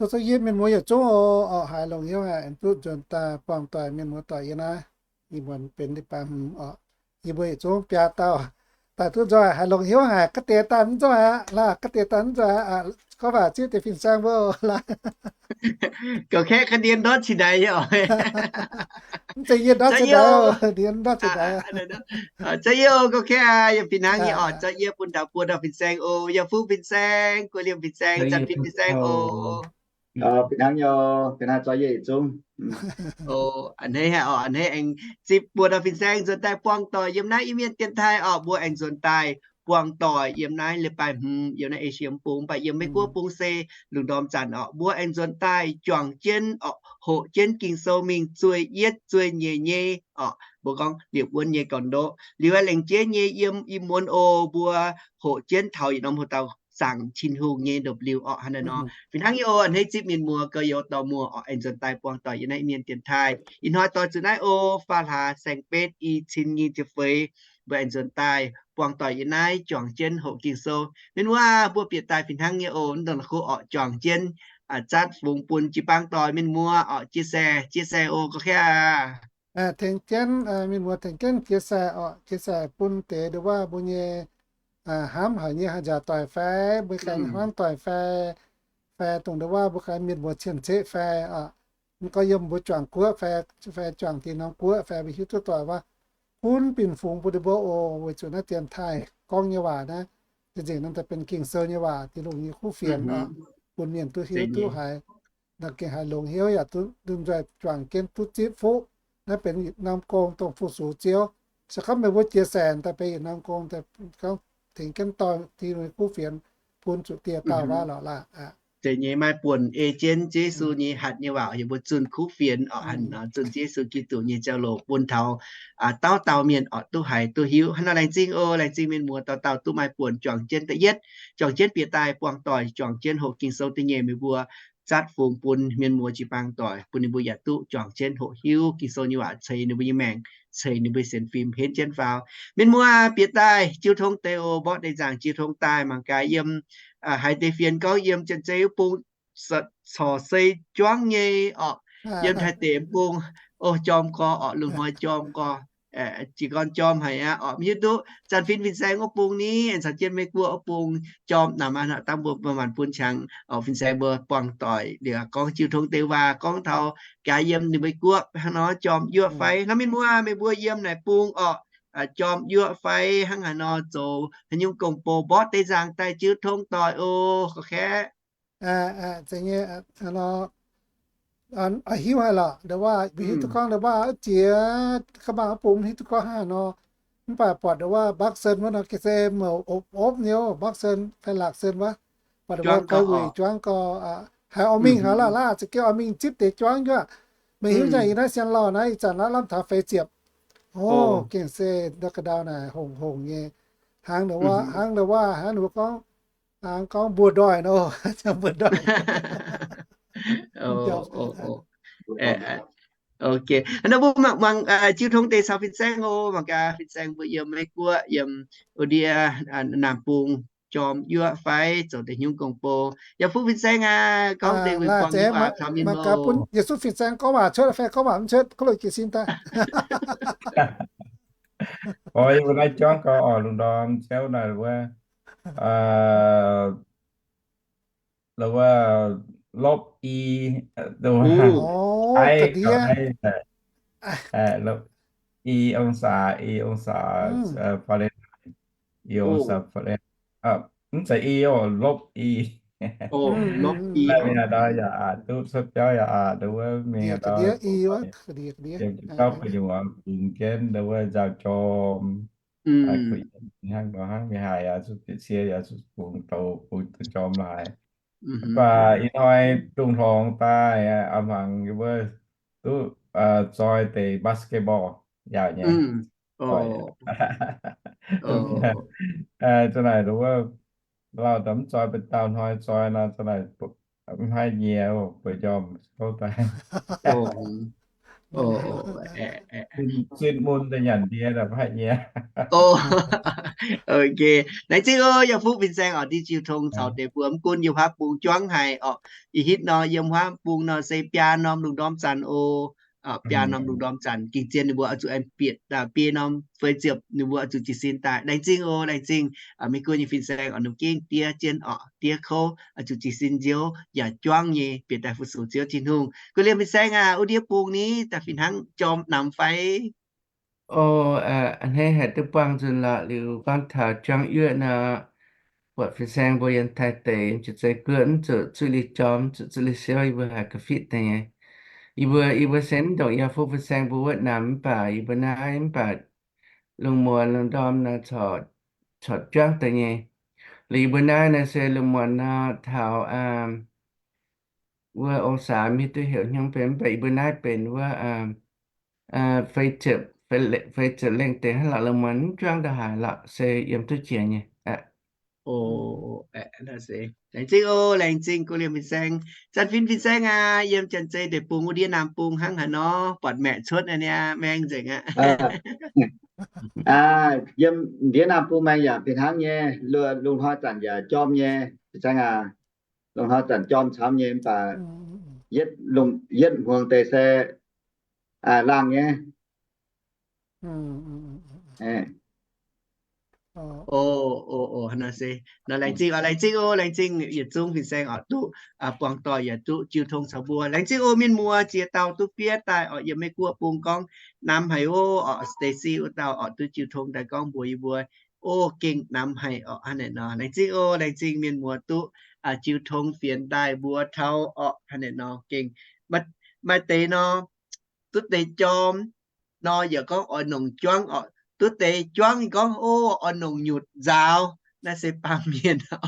Tov zuqc yie mienh muoz yietc zungv oc, haiz longx hnyouv haic, duqv nzuonx daaih buangh doic mienh muoz doic yie naaiv. Ih muonz benx liuz baamh hmz oc, yie mbuo yietc zungv biaa dauh daaih duqv nzoih haiz longx hnyouv haic. Ga'deix daaih mv nzoih aqv, laaix ga'deix daaih mv nzoih aqv, gorngv waac zipv deix fin-saeng mbuo laaix. Goux kaeqv ga'ndiev ndortv cingx naaic nyei oc. Mv zeiz yie ndortv cingx naaic, ndortv cingx naaic. Za'gengh yie oc, goux kaeqv aac, yie fih hnangv nyei oc, za'gengh yie bun taux buo dauh fin-saeng oc, yaac fuqv fin-saeng, guei liemh fin-saeng, zanc fin fin-saeng oc. Fih hnangv nyei, fih hnangv za'gengh yie yietc zungv. A'hneiv haic oc, a'hneiv aengx zipv buo dauh fin-saeng nzuonx daaih buangh doic yiem naaiv Iu-Mienh dienx taaih oc, mbuo aengx nzuonx daaih buangh doic yiem naaiv leiz-baaix hmz yiem naaiv Esie bung, mv baac yiem Meiv Guoqv bung se lungh ndorm zanc oc, mbuo aengx nzuonx daaih juangc jienv oc, hoqc jienv Ging-Sou mingh zueih yietv zueih nyeic nyei oc, mbuo gorngv liepc wuonv nyei gauh ndoqv. Liuz aengx lengc jeiv nyei yiem ih muonz oc, mbuo hoqc jienv taux yietc norm hoc dauh zaangc Tin-Hungh nyei ndopv-liuh oc, hnangv naaiv nor. Fih hnangv nyei oc, a'hneiv zipv mienh muoz gauh youz dorh muoz oc, aengx nzuonx daaih buangh doic yiem naaiv Iu-Mienh dienx taaih. Ih hnoi doix zuqc naaiv oc, faam hlaax saeng-betv i cin nyic ziepc feix, mbuo aengx nzuonx daaih buangh doic yiem naaiv juangc jienv hoqc Ging-Sou. Mienh muoz, mbuo bieqc daaih fih hnangv nyei oc, mv dongh la'kuqv oc, juangc jienv zatv fungx bun jiu-baang doic mienh muoz oc, chia sẻ, chia sẻ oc, gox kei aac. Tengx jienv, mienh muoz tengx jienv chia sẻ oc, chia sẻ bun deix ndau wuov mbuo nyei hnamv haic nyei haih njaaux doic fai, mbuo ganh hnamv doic fai, fai dongh ndau wuov mbuo ganh mienh muoz cien-ceqv fai oc, mv gorngv yiem mbuo juangc guoqv fai, fai juangc dinh norm guoqv fai, mbuo hiuv duqv doic wuov, bun binc fungx bun ninh mbuo oc, weic zuqc naaiv dienx taaih gorngv nyei waac naaiv, zinh nzengc naaiv daaih benx Ging-Sou nyei waac, Tin-Hungh nyei kuv fienx oc, bun mienh duqv hiuv duqv haiz, gengh haiz longx hnyouv yaac duqv nzuonx nzuih juangc jienv duqv zipv fuqv. Naaiv benx yietc norm gong dongh fu-sux Ziouv. Se gorngv meih mbuo chia sẻ daaih benx yietc norm gong, gorngv tengx jienv dorh Tin-Hungh nyei kuv fienx bun zuqc dieh dauh wuov lorqc laah. Deix nyei maaih buonc ei jienv Ziouv Yesu nyei hatc nyei waac, yie mbuo zunh kuv fienx oc, zunh Ziouv Yesu Giduc nyei ziangh hoc bun taux dauh dauh mienh oc duqv haiz duqv hiuv. Hnangv naaiv laengz zingh oc, laengz zingh mienh muoz dauh dauh duqv maaih buonc juangc jienv da'yietv, juangc jienv bieqc daaih buangh doic, juangc jienv hoqc Ging-Sou da'nyeic, meih mbuo zatv fungx bun mienh muoz jiu-baang doic, bun ninh mbuo yaac duqv juangc jienv hoqc hiuv Ging-Sou nyei waac ceix ninh mbuo nyei maengc, ceix ninh mbuo sienx fim henv jienv faaux. Mienh muoz bieqc daaih jiu tong deix oc, mborqv deix nzaangc jiu tong daaih mangc gaax yiem, haiz deix fienx gorngv yiem Janx-Zei wuov bung corc sei juangv nyei orqc, yiem Taiv deix bung, o, jorm gorx orqc, lungh hnoi jorm gorx, jiez gorn jorm haic aqv orqc, mv hiuv duqv zanc fin fin-saeng wuov bung ni, caux jienv Meiv Guoqv wuov bung jorm naaic maah, dangh mbuo maanc bun qangx orqc, fin-saeng mbuo buangh doic liuz gorngv jiu tong deix waac gorngv taux gaax yiem ninh mbuo guoqv hnangv nor jorm yuoqv fai. Hnangv mienh muoz meih mbuo yiem naaic bung orqc, jorm yuoqv fai hnangv haaix nor zoux haaix nyungc gong-bou, mborqv deix nzaangc daaih jiu tong doic oc, gorx kaeqv. Hiuv haic lorqc, mbuo hiuv duqv gorngv ndau wuov jiex ga'maah wuov bung mv hiuv duqv gorngv hnangv haaix nor, mv baac buatc ndau wuov Mbark Sen wuov nor ga'sie mouc opv opv nyei, Mbark Sen fai Laak Sen wuov, buatc ndau wuov gauh wuic juangv gau, haiz oix mingh haiz laaih laaih za'gengh oix mingh zipv deix juangv yuoqv. Meih hiuv nyei, yie naaiv sienx lauh naaiv ih zanc naaiv lamh taux feix ziepc. O, gengh se ndau ga'ndau naaic hongx hongx nyei, hnangv ndau wuov, hnangv ndau wuov, hnangv ninh mbuo gorngv, hnangv gorngv mbuo ndoih nor, mbuo ndoih. Ok, hnangv nor mbuo mangc, mangc jiu tong deix caux fin-saeng oc, mangc gaax fin-saeng mbuo yiem Meiv Guoqv, yiem wuov ndiev naamh bung jorm yuoqv fai zoux deix hnyungv gong-bou. Yaac fuqv fin-saeng aac, gorngv deix wuic buangh nyei waac caux mienh mbuo. Mangc gaax bun yietc zungv fin-saeng gorngv waac cuotv fai gorngv waac mv cuotv, kov loh jiez sin daaih. O, yie mbuo naaiv juangv gau oc, lungh ndorm ciouv naaic wuov, wuov lopv i, i ong saa, i ong saa Fahrenheit, i ong saa Fahrenheit, mv zeiz i oc, lopv i. Mingh haaix ndau yaac aqc duqv, cuotv biauv yaac aqc duqv wuov, mingh haaix ndau, yiem biauv gu'nyuoz bungx jienv ndau wuov nzaaux jorm. Hnangv nor hnangv mingh haic yaac zuqc bieqc cie yaac zuqc bungx douc, bungx douc jorm laaix. Mv baac ih hnoi dungz hlorngx daaih a'hmangx wuov duqv zoi deix basketball yaauc nyei. Za'naaic wuov lauh daaih mv zoi, baac dauh hnoi zoi nor, za'naaic mv haih nyie, bueix njormh kouv daaih. Sin mun daaih nyanc ndie daaih maiv haih nyei. Ok, laengz zingh oc, yaac fuqv fin-saeng oc, ndiev jiu tong caux deix mbuo mv gunv yiem huaav bung juangv haic oc. Ih hitv nor yiem huaav bung nor se biaa norm lungh ndorm zanc oc. Biaa norm lungh ndorm zanc, gengh zien ninh mbuo oix zuqc aengx bieqc biei norm feix ziepc ninh mbuo oix zuqc jiez sin daaih. Laengz zingh oc, laengz zingh. Maiv gunv nyei fin-saeng oc, ninh gengh diev jienv oc, diev kouv, oix zuqc jiez sin nziouv yaac juangv nyei, bieqc daaih fu-sux Ziouv Tin-Hungh. Guv liemh fin-saeng aac, wuov ndiev bung ni daaih fih hnangv jorm namx fai? O, a'hneiv haic duqv buangh nzunc lorqc. Liuz gorngv taux juangv yuoqv nor, buatc fin-saeng mbuo yiem Taiv deic, jiex zei guoqv mv zuqc zuqv liuz jorm, zuqc zuqv liuz siouv, yie mbuo haiz ga'fitv deix nyei. Yie mbuo, yie mbuo se mv ndongc yaac fuqv fin-saeng mbuo wuov namx mv baac yie mbuo naaiv mv baac lungh muonz lungh ndorm nor corc juangv deix nyei. Liuz yie mbuo naaiv nor se lungh muonz nor taux wuov ong-saax maiv hiuv duqv heuc hnyouv benx, mv baac yie mbuo naaiv benx wuov feix ziepc lengh deix hnangv lorqc, lungh muonz mv juangv ndongc haaix lorqc, se yiem duqv jiex nyei. Laengz zingh oc, laengz zingh guv liemh fin-saeng. Zanc fin fin-saeng aac, yiem Janx-Zei deic-bung wuov ndiev naamh bung hnangv haaix nor, buatc maeqc cuotv aqv, maeng nzengc aqv. Yiem ndiev naamh bung maeng yaac fih hnangv nyei, lungh hnoi zanc yaac jorm nyei, fin-saeng aac. Lungh hnoi zanc jorm camv nyei, mv baac yietv hmuangx deix se laangh nyei. Nor laengz zingh, laengz zingh oc, laengz zingh yietc zungv fin-saeng oc, duqv buangh doic yaac duqv jiu tong caux mbuo. Laengz zingh oc mienh muoz, ziex dauh duqv fiev daaih oc, yiem Meiv Guoqv bung gorngv namx haic oc, oc Stacy wuov dauh oc, duqv jiu tong daaih gorngv mbuox yie mbuo, o, gengh namx haic oc, hnangv naaic nor. Laengz zingh oc, laengz zingh mienh muoz duqv jiu tong fienx daaih mbuo taux oc, hnangv naaic nor gengh maaih deix nor, duqv deix jorm nor yaac gorngv oix nongc juangv oc, duqv deix juangv gorngv, o, oix nongc nyutc nzaaux, naaiv se baamh mienh oc.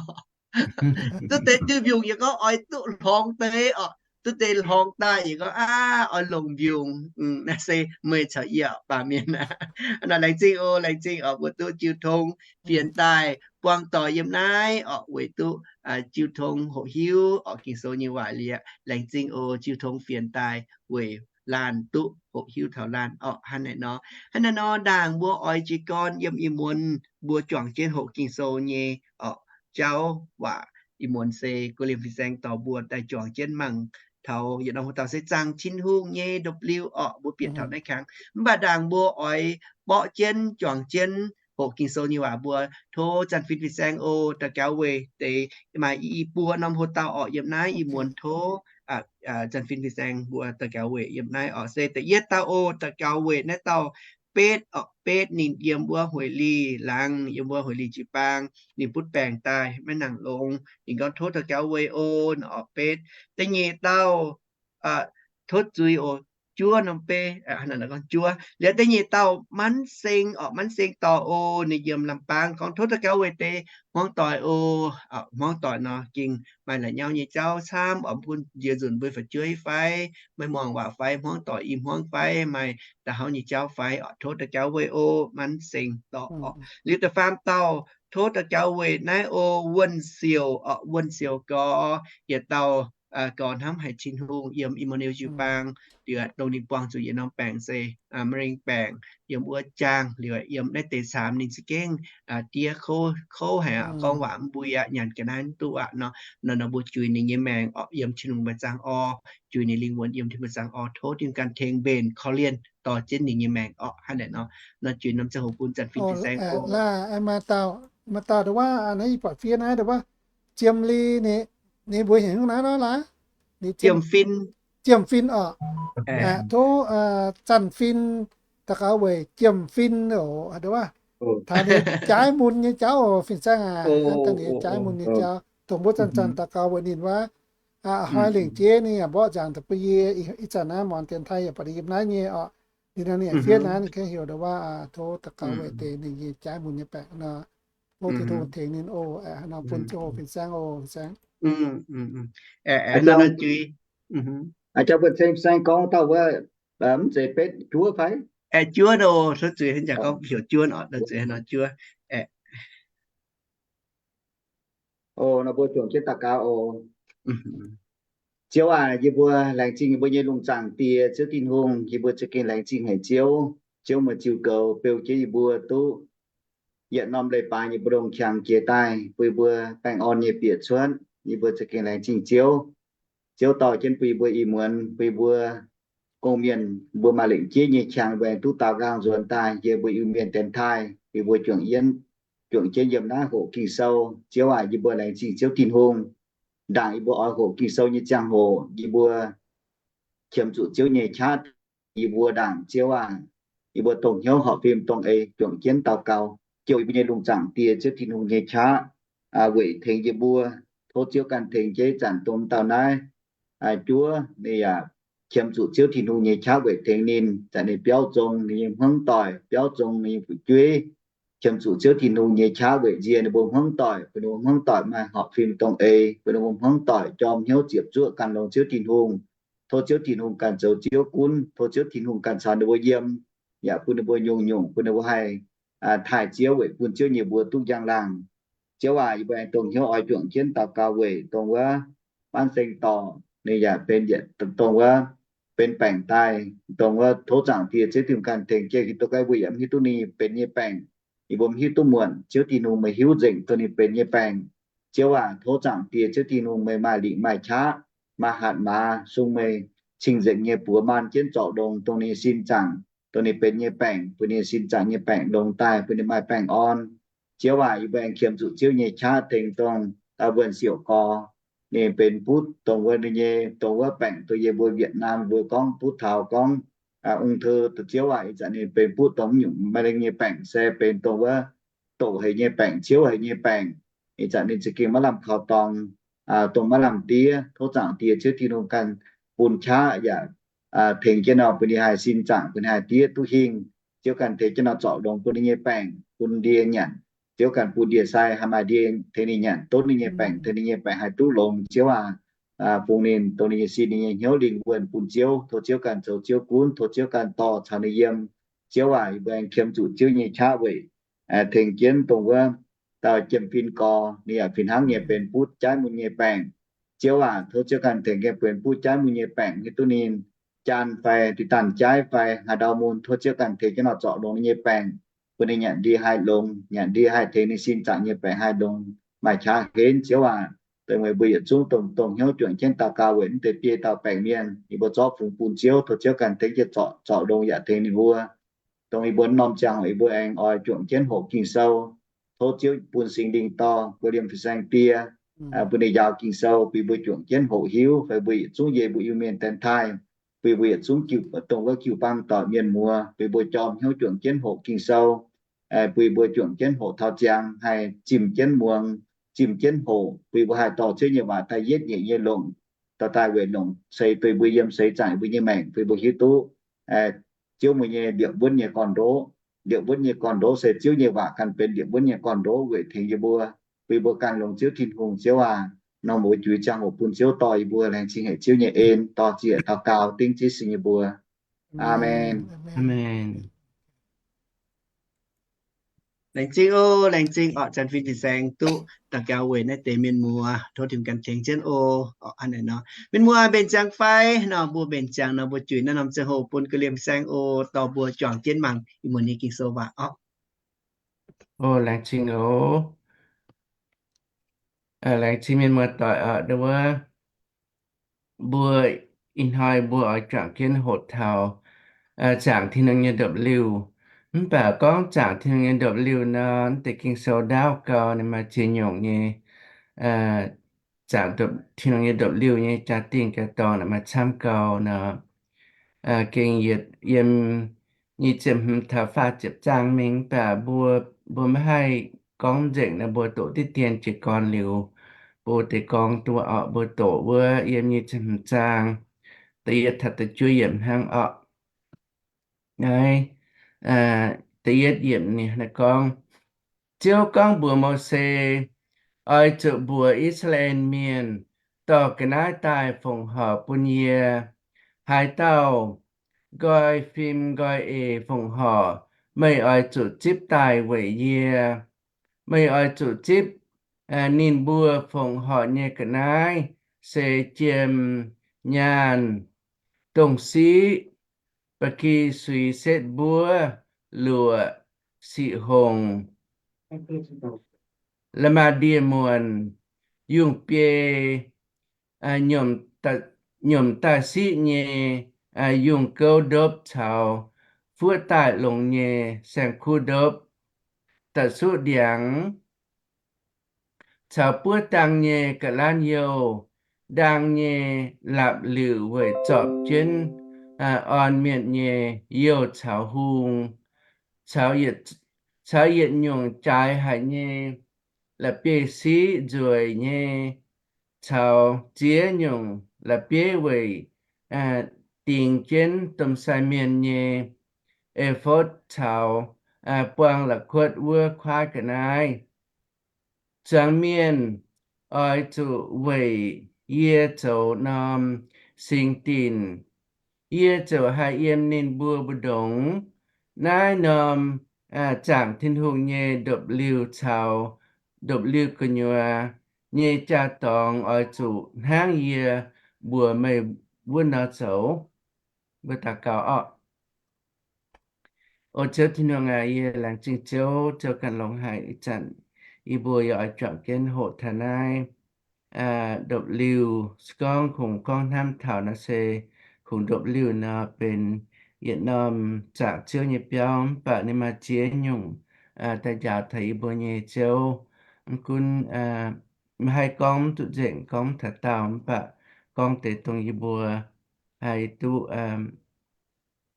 Duqv deix diuh mbiungc yaac gorngv oix duqv hlorngx deix oc, duqv deix hlorngx daaih yaac gorngv, aav, oix longc mbiungc. Naaiv se meih caux yie baamh mienh aqv. Nor laengz zingh oc, laengz zingh oc, mbuo duqv jiu tong fienx daaih buangh doic yiem naaiv oc, weic duqv jiu tong hoqc hiuv oc Ging-Sou nyei waac liuz. Laengz zingh oc, jiu tong fienx daaih weic laanh duqv hoqc hiuv taux laanh oc, hnangv naaic nor. Hnangv naaiv nor ndaangc mbuo oix jiez gorn yiem ih muonz mbuo juangc jienv hoqc Ging-Sou nyei oc, jauv waac ih muonz se guv liemh fin-saeng dorh mbuo daaih juangc jienv mangc taux yietc norm hoc dauh se zaangc Tin-Hungh nyei ndopv-liuh orqc, mbuo bieqc taux naaiv kangx. Mv baac ndaangc mbuo oix mborqv jienv juangc jienv hoqc Ging-Sou nyei waac mbuo tov zanc fin fin-saeng oc daux gaux weic deix maaih i buo norm hoc dauh orqc yiem naaiv ih muonz tov zanc fin fin-saeng mbuo daux gaux weic yiem naaiv orqc. Se da'yietv dauh oc, daux gaux weic naaiv dauh Betv orqc, Betv ninh yiem wuov Hueic Lih laangz, yiem wuov Hueic Lih jiu-baang, ninh butv baengc daaih maiv nangc longx. Ninh gorngv tov daux gaux weic oc, orqc Betv. Da'nyeic dauh tov zuiz oc, Juov norm bei, gorngv Juov. Liuz da'nyeic dauh Manv Seng orqc, Manv Seng dorh oc, ninh yiem Lambaang, gorngv tov daux gaux weic deix hmuangv doic oc. Hmuangv doic nor gengh maaih la'nyauv nyei jauv camv orqc, mv gunv nziex nzunc mbuo fu'jueiv fai maiv muangx waac fai hmuangv doic i hmuangv fai maaih da'hauv nyei jauv fai orqc, tov daux gaux weic oc, Manv Seng dorh orqc. Liuz da'faam dauh tov daux gaux weic naaiv oc, Wuonh Siouc orqc, Wuonh Siouc gorx, yietc dauh gorx hnamv haic Tin-Hungh yiem Emanuel jiu-baang. Liuz dongh ninh buangh zuqc yietc norm baengc se ma'lengh baengc yiem wuov jaang. Liuz yiem naaiv deix caamx ninh za'gengh diev kouv haic aqv, gorngv waac mv mbui aqv, nyanc ga'naaiv mv duqv aqv nor. Nor nor mbuo juix ninh nyei maengc orqc yiem Tin-Hungh mba'zangc orv, juix ninh lingh wuonx yiem Tin-Hungh mba'zangc orv, tov Tin-Hungh ganh tengx mbenc korv-lienh dorh jienv ninh nyei maengc orqc, hnangv naaic nor. Nor juix norm ziangh hoc bun zanc fin fin-saeng oc. Maaih dauh, maaih dauh da'wuov naaiv yie buatc fiev naaiv da'wuov Jiem Li, ninh mbuox heuc haaix nyungc naaiv nor laah? Jiem Fin. Jiem Fin orqc. Tov zanc fin daux gaux weic Jiem Fin oc, da'wuov taux ninh jaaiv mun nyei jauv oc, fin-saeng aac, daaih ninh jaaiv mun nyei jauv, dongh mbuo zanc-zanc daux gaux weic ninh wuov. Hnoi lengc jeiv ninh yaac mborqv nzangc daaih bun yie. Ih zanc naaiv muangx dienx taaih yaac buatc ninh yiem naaiv nyei orqc. Ninh nor ninh fiev naaiv ninh kengh heuc da'wuov tov daux gaux weic deix ninh nyei jaaiv mun nyei baengc nor. Tov Tin-Hungh tengx ninh oc. Nor bun ziangh hoc fin-saeng oc, fin-saeng. Aa, jauv fin-saeng gorngv dauh wuov, mv zeiz betv, juov fai? Juov oc, tov zuiz haaix zanc gorngv heuc juov oc, tov zuiz haaix nor juov. Oc, nor mbuo juangc jienv daux gaux oc. Ziouv aac, yie mbuo laengz zingh yie mbuo nyei lungh zaangc Die, Ziouv Tin-Hungh. Yie mbuo za'gengh laengz zingh haic Ziouv. Ziouv meih ziux goux beu jienv yie mbuo duqv yietc norm leiz-baaix nyei mbu'ndongx qangx jiex daaih bun yie mbuo baengh orn nyei bieqc cuotv. Yie mbuo za'gengh laengz zingh Ziouv. Ziouv dorh jienv bun yie mbuo ih muonz, bun yie mbuo gong-mienh mbuo maaih lengc jeiv nyei qangx mbuo aengx duqv daaux nqaang nzuonx daaih yiem mbuo Iu-Mienh dienx taaih, bun yie mbuo juangc jienv, juangc jienv yiem naaiv hoqc Ging-Sou. Ziouv aac, yie mbuo laengz zingh Ziouv Tin-Hungh. Ndaangc yie mbuo oix hoqc Ging-Sou nyei ziangh hoc, yie mbuo qiemx zuqc Ziouv nyei qaqv yie mbuo ndaangc. Ziouv aac, yie mbuo dongh hnyouv horpc fim dongh eix juangc jienv daux gaux, jouh yie mbuo nyei lungh zaangc Die, Ziouv Tin-Hungh nyei qaqv weic tengx yie mbuo. Tov Ziouv ganh tengx jeiv zanc dongh dauh naaiv juov ninh yaac qiemx zuqc Ziouv Tin-Hungh nyei qaqv weic tengx ninh, zanc ninh biauv zong ninh nyei hmuangv doic, biauv zong ninh nyei fu'jueiv. Qiemx zuqc Ziouv Tin-Hungh nyei qaqv weic nzie ninh mbuo hmuangv doic, bun ninh mbuo hmuangv doic maaih horpc fim dongh eix, bun ninh mbuo hmuangv doic jorm hnyouv ziepc zuoqv gan longx Ziouv Tin-Hungh. Tov Ziouv Tin-Hungh ganh zoux Ziouv gunv, tov Ziouv Tin-Hungh ganh caux ninh mbuo yiem, yaac bun ninh mbuo nyungc-nyungc, bun ninh mbuo haih taaih Ziouv weic bun Ziouv nyei mbuox duqv njang laangh. Ziouv aac, yie mbuo aengx dongh hnyouv oix juangc jienv daux gaux weic dongh wuov Maanv Seng Dorc, ninh yaac benx yietc dongh wuov benx baengc daaih, dongh wuov tov Zaangc Diex Ziouv Tin-Hungh ganh tengx jienv, hiuv duqv gaax mbuo yaac mv hiuv duqv ninh benx nyei baengc. Yie mbuo mv hiuv duqv muonc, Ziouv Tin-Hungh meih hiuv nzengc dongh ninh benx nyei baengc. Ziouv aac, tov Zaangc Diex Ziouv Tin-Hungh meih maaih lingc maaih qaqv, maaih hatc maaz sung meih cing-nzengc nyei buoz maan jienv zorc longx dongh ninh sin zaangc, dongh ninh benx nyei baengc, bun ninh sin zaangc nyei baengc longx daaih, bun ninh maaih baengh orn. Ziouv aac, yie mbuo aengx qiemx zuqc Ziouv nyei qaqv tengx dongh dauh wuonh siouc gorx, ninh benx butv dongh wuov ninh nyei, dongh wuov baengc dongh yie mbuo Việt Nam mbuo gorngv butv taux gorngv ung thư. Ziouv aac, ih zanc ninh benx butv dongh mv nyungc maiv lengh nyei baengc, se benx dongh wuov doqc haic nyei baengc, ciouv haic nyei baengc. Ih zanc ninh za'gengh maiv lamh kaux dorngx, dongh maiv lamh diev. Tov Zaangc Diex Ziouv Tin-Hungh ganh bun qaqv yaac tengx jienv nor bun ninh haih sin zaangc, bun ninh haih diev duqv hingh. Ziouv ganh tengx jienv nor zorc longx bun ninh nyei baengc, bun ndie nyanc. Ziouv ganh bun ndie-sai haih maaih ndie tengx ninh nyanc, donv ninh nyei baengc, tengx ninh nyei baengc haih duqv longx. Ziouv aac, bun ninh dongh ninh nyei sin, ninh nyei hnyouv lingh wuonh bun Ziouv. Tov Ziouv ganh zoux Ziouv gunv, tov Ziouv ganh dorh caux ninh yiem. Ziouv aac, yie mbuo aengx qiemx zuqc Ziouv nyei qaqv weic tengx jienv dongh wuov dauh jiem-fin gorx, ninh yaac fih hnangv nyei benx butv jaaiv mun nyei baengc. Ziouv aac, tov Ziouv ganh tengx nyei benx butv jaaiv mun nyei baengc, hiuv duqv ninh jaan fai dinh danh jaaiv fai haaix ndau mun, tov Ziouv ganh tengx jienv nor zorc longx ninh nyei baengc, bun ninh nyanc ndie haih longx, nyanc ndie haih tengx ninh sin zaangc nyei baengc haih longx, maaih qaqv henv. Ziouv aac, dongh meih mbuo yietc zungv dongh dongh hnyouv juangc jienv daux gaux weic mv deix biei dauh baengc mienh, yie mbuo zorqv fungx bun Ziouv. Tov Ziouv ganh tengx jienv zorc zorc longx yaac tengx ninh mbuo. Dongh yie mbuo norm ziangh hoc yie mbuo aengx oix juangc jienv hoqc Ging-Sou. Tov Ziouv bun Singx Lingh dorh mbuo liemh fin-saeng die, bun ninh njaaux Ging-Sou bun yie mbuo juangc jienv hoqc hiuv, fai mbuo yietc zungv yie mbuo Iu-Mienh dienx taaih, bun yie mbuo yietc zungv jiu, dongh wuov jiu-baang doic mienh muoz, bun yie mbuo jorm hnyouv juangc jienv hoqc Ging-Sou, bun yie mbuo juangc jienv hoqc taux ziangx haih zimh jienv muangx, zimh jienv hoqc, bun yie mbuo haih dorh Ziouv nyei waac daaih yietv nyeic nyei longc, dorh daaih weic longc seix duih mbuo yiem seix zaangc mbuo nyei maengc, bun yie mbuo hiuv duqv Ziouv meih nyei liepc wuonv nyei gorn-ndoqv. Liepc wuonv nyei gorn-ndoqv se Ziouv nyei waac ganh benx liepc wuonv nyei gorn-ndoqv weic tengx yie mbuo, bun yie mbuo ganh longx Ziouv Tin-Hungh. Ziouv aac, nor mbuo juix ziangh hoc bun Ziouv dorh yie mbuo laengz zingh haic Ziouv nyei en, dorh ziec daux gaux dengv Ziouv sin nyei mbuox. Aamen. Aamen. Laengz zingh oc, laengz zingh orqc, Janx-Fin fin-saeng duqv daux gaux weic naaiv deix mienh muoz, tov Tin-Hungh ganh tengx jienv oc. Orqc, hnangv naaiv nor, mienh muoz mbenc ziangx fai? Nor mbuo mbenc ziangx nor mbuo juix naaiv norm ziangh hoc bun ga'liemh fin-saeng oc, dorh mbuo juangc jienv mangc ih muonz nyei Ging-Sou waac orqc. Oc, laengz zingh oc. Laengz zingh mienh muoz-doic oc, wuov mbuo ih hnoi mbuo oix juangc jienv hoqc taux zaangc Tin-Hungh nyei ndopv-liuh. Mv baac gorngv zaangc Tin-Hungh nyei ndopv-liuh nor, mv deix Ging-Sou ndaauv gau ninh maaih ziex nyungc nyei zaangc Tin-Hungh nyei ndopv-liuh nyei jaa-dingh jaa-dorngx naaic maaih camv gau nor. Gengh yietc yiem nyic ziepc hmz taux faah ziepc zaang mingh, mv baac mbuo, mbuo maiv haih gorngv nzengc nor, mbuo doqc diqv dien jiez gorn liuz, mbuo deix gorngv duqv orqc, mbuo doqc wuov yiem nyic ziepc hmz zaang da'yietv taux da'juov yiemc hnangv orqc. Naaiv da'yietv yiemc ninh gorngv, Ziouv gorngv mbuox Mose, Oix zuqc mbuox I^saa^laa^en Mienh, dorh ga'naaiv daaih fongc horc bun yie. Haaix dauh nqoi fim nqoi eix fongc horc, meih oix zuqc zipv daaih weic yie. Meih oix zuqc zipv ninh mbuo fongc horc nyei ga'naaiv se jiem nyaanh, dongh siqv, ba'gi suix setv mbuov, luoqc, siqv hongc, la'maah ndie-muonc, yungh biei, nyomc daaih siqv nyei, yungh gouv ndopv caux fuoqv daaih longx nyei saeng-kuv ndopv, da'suqv ndiangx, caux buov dang nyei ga'laanv youh, ndang nyei lapc liuc weic zorpc jienv orn mienh nyei youh caux hung, caux yietc nyungc jaaix haic nyei la'bieiv-siqv nzueic nyei, caux ziex nyungc la'bieiv weic dingx jienv domh sai mienh nyei e-fotv caux buang la'kuotv wuov kuaaiv ga'naaiv. Zuangx mienh oix zuqc weic yie zoux norm singx dinc. Yie ziouc haih yiem ninh mbuo mbu'ndongx. Naaiv norm zaangc Tin-Hungh nyei ndopv-liuh caux ndopv-liuh gu'nyuoz nyei jaa-dorngx oix zuqc hnangv yie mbuox meih wuov nor zoux. Mbuo daux gaux orqc. O Ziouv Tin-Hungh aac, yie laengz zingh Ziouv, Ziouv ganh longx haic. Ih zanc yie mbuo yaac oix juangc jienv hoqc taux naaiv ndopv-liuh. Se gorngv kungx gorngv hnamv taux naaiv se kungx ndopv-liuh nor benx yietc norm zaangc Ziouv nyei biauv, mv baac ninh maaih ziex nyungc daaih njaaux taux yie mbuo nyei Ziouv. Mv gunv maiv haih gorngv mv duqv nzengc, gorngv mv taux daauh, mv baac gorngv deix dongh yie mbuo haih duqv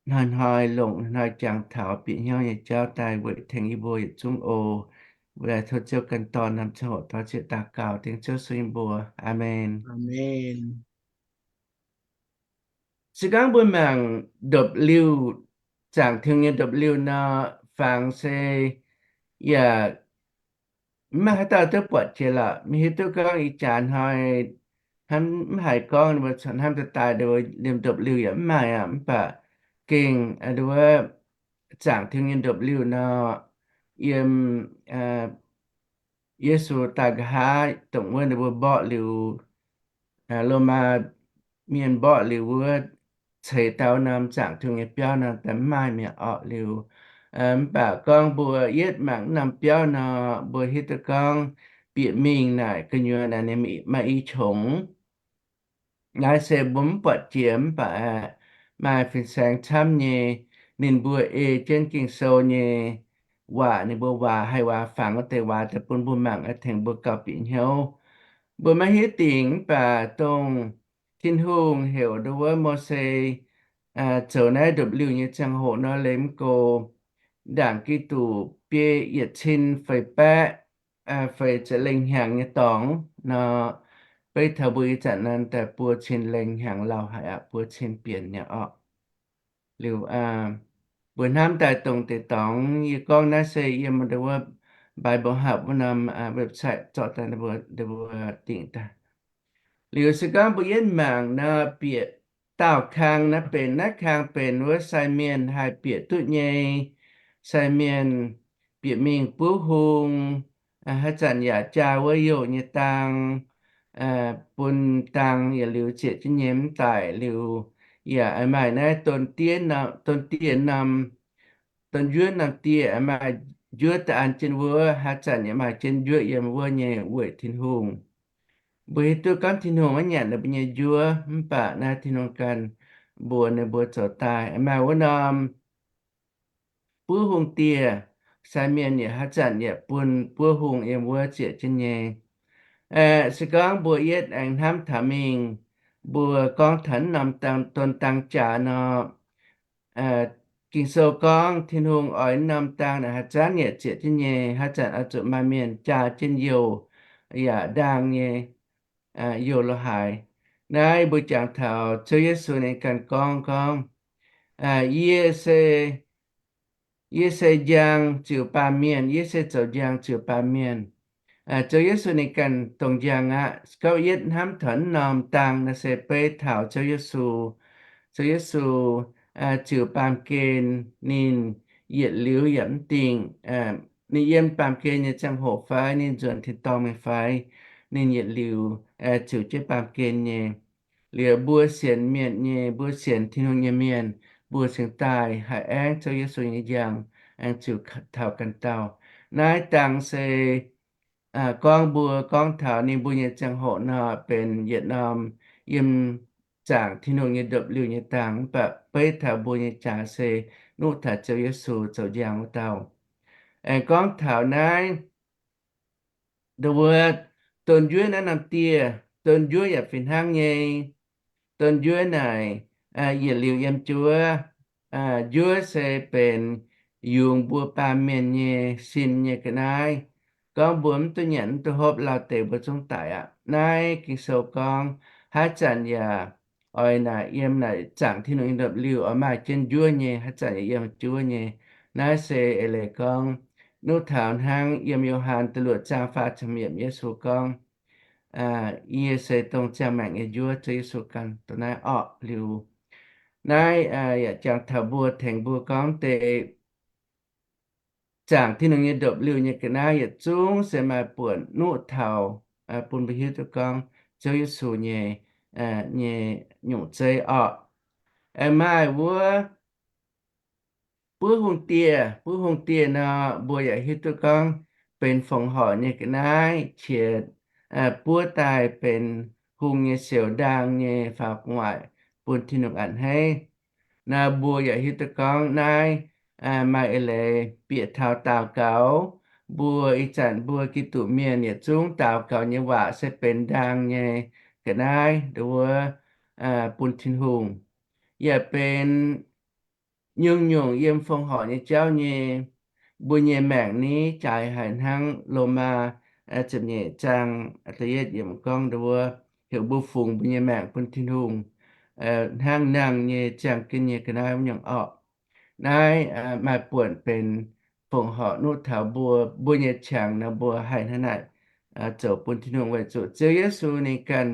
hnoi-hnoi longc, hnoi-hnoi jangx taux bieqc hnyouv nyei jauv daaih weic tengx yie mbuo yietc zungv oc. Mbuo daaih tov Ziouv ganh dorn norm ziangh hoc tov zieqc daux gaux dengv Ziouv Yesu nyei mbuox. Aamen. Se gorngv mbuo mangc ndopv-liuh, zaangc Tin-Hungh nyei ndopv-liuh nor, fangx se yaac mv maaih haaix dauh duqv buatc jiex lorqc. Maiv hiuv duqv gorngv ih jaax hnoi mv haiz gorngv ninh mbuo hnamv daaih daaih liemh ndopv-liuh yaac mv maaih aqv. Mv baac gengh wuov zaangc Tin-Hungh nyei ndopv-liuh nor, yiem Yesu daaih nqa'haav dongh wuov ninh mbuo mborqv liuz, Lomaa mienh mborqv liuz wuov, ceix dauh norm zaangc Tin-Hungh nyei biauv nor daaih mv maaih mi'aqv orqc. Liuz mv baac gorngv mbuo yietv mangc norm biauv nor, mbuo hiuv duqv gorngv bieqc mingh naaic gu'nyuoz naaic ninh maaih i qongx. Naaiv se mbuo mv buatc jiex mv baac maaih fin-saeng camv nyei. Ninh mbuo ei jienv Ging-Sou nyei waac, ninh mbuo waac haih waac fangx wuov deix waac daaih bun mbuo mangc, tengx mbuo gauh bieqc hnyouv. Mbuo maiv hiuv dingc mv baac dongh Tin-Hungh heuc ndon wuov Mose zoux naaiv ndopv-liuh nyei ziangh hoc nor, liemh go ndaangc Giduc biei yietc cin feix baeqv feix ziepc lengh hnyangx nyei dorngx nor, beiv taux mbuo ih zanc naaiv daaih buo cin lengh hnyangx lauh haic aqv, buo cin bienc nyei orqc. Liuz mbuo hnamv daaih dongh deix dorngx, yie gorngv naaiv se yiem ndon wuov Bible Hub wuov norm website zorqv daaih, mbuo dingc daaih. Liuz se gorngv mbuo yietv mangc nor, bieqc daauh kang naaiv benx, naaiv kang benx wuov sai mienh haih bieqc duqv nyei. Sai mienh bieqc mingh buov hung, haaix zanc yaac jaa wuov youh nyei dang, bun dang yietc liuz zieqc jienv nyei mv daic. Liuz yaac maaih naaiv don diev norm, don njuov norm dieh, maaih njuov daaih an jienv wuov, haaix zanc yaac maaih jienv njuov yiem wuov nyei weic Tin-Hungh. Mbuo hiuv duqv gorngv Tin-Hungh maiv nyanc ninh mbuo nyei njuov, mv baac naaiv Tin-Hungh ganh mbuox ninh mbuo zoux daaih. Maaih wuov norm buov hung dieh, sai mienh yaac haaix zanc yaac bun buov hung yiem wuov zieqc jienv nyei. Se gorngv mbuo yietv aengx hnamv taux mingh, mbuo gorngv taux norm don dang jaax nor, Ging-Sou gorngv Tin-Hungh oix norm dang naaic haaix zanc yaac zieqc jienv nyei, haaix zanc oix zuqc maaih mienh jaa jienv youh yaac ndaang nyei, youh lo haaix. Naaiv mbuo jangx taux Ziouv Yesu ninh ganh gorngv, gorngv, Yie se, yie se njang ziux baamh mienh, yie se zoux njang ziux baamh mienh. Ziouv Yesu ninh ganh dongh njang aqv. Gorngv yietv hnamv taux norm dang naaiv se beiv taux Ziouv Yesu. Ziouv Yesu ziux baamh gen, ninh yietc liuz yaac mv dingh, ninh yiem baamh gen nyei ziangh hoc fai ninh nzuonx tin-dorngh mingh fai, ninh yietc liuz ziux jienv baamh gen nyei. Liuz mbuo sienx mienh nyei, mbuo sienx Tin-Hungh nyei mienh, mbuo cingx daaih haih aengv Ziouv Yesu nyei njang, aengx ziux taux ganh dauh. Naaiv dangh se gorngv mbuo gorngv taux ninh mbuo nyei ziangh hoc nor, benx yietc norm yiem zaangc Tin-Hungh nyei ndopv-liuh nyei dangh, mv baac beiv taux mbuo nyei jaax se nuqv taux Ziouv Yesu zoux njang wuov dauh. Aengx gorngv taux naaiv, ndo wuov, don njuov naaiv norm dieh, don njuov yaac fih hnangv nyei. Don njuov naaic yietc liuz yiem njuov. Njuov se benx yungz mbuo baamh mienh nyei sin nyei ga'naaiv. Gorngv mbuo mv duqv nyanc mv duqv hopv, lauh deix mbuo zungv daic aqv. Naaiv Ging-Sou gorngv haaix zanc yaac oix naaic yiem naaic zaangc Tin-Hungh nyei ndopv-liuh oix maaih jienv njuov nyei, haaix zanc yaac yiem njuov nyei. Naaiv se eix leiz gorngv nuqv taux hnangv yiem Yo^han da'luoqc zaang faah ziepc yietc, Yesu gorngv, Yie se dongh ziangh maengc nyei njuov, Ziouv Yesu ganh dongh naaiv orqc. Liuz naaiv yaac jangx taux mbuo, tengx mbuo gorngv deix zaangc Tin-Hungh nyei ndopv-liuh nyei ga'naaiv yietc zungv se maaih buonc nuqv taux bun mbuo hiuv duqv gorngv Ziouv Yesu nyei, nyei nyungc zeiv orqc. Aengx maaih wuov buov hungh dieh. Buov hungh dieh nor, mbuo yaac hiuv duqv gorngv benx fongc horc nyei ga'naaiv qiex buov daaih benx hungh nyei siouc, ndaang nyei faaux gu'nguaaic bun Tin-Hungh a'hneiv. Naaiv mbuo yaac hiuv duqv gorngv naaiv maaih eix leiz bieqc taux daux gaux. Mbuo ih zanc mbuo Giduc mienh yietc zungv daux gaux nyei waac se benx ndaang nyei ga'naaiv ndo wuov bun Tin-Hungh. Yaac benx nyungc-nyungc yiem fongc horc nyei jauv nyei. Mbuo nyei maengc ni jaaix haic hnangv Lomaa ziepc nyeic zaang da'yietv yiemc gorngv ndo wuov, heuc mbuo fungx mbuo nyei maengc bun Tin-Hungh hnangv ndaang nyei ziangh gen nyei ga'naaiv wuov nyungc orqc. Naaiv maaih buonc benx fongc horc nuqv taux mbuo, mbuo nyei qangx nor mbuo haih hnangv naaic zoux bun Tin-Hungh, weic zuqc Ziouv Yesu ninh ganh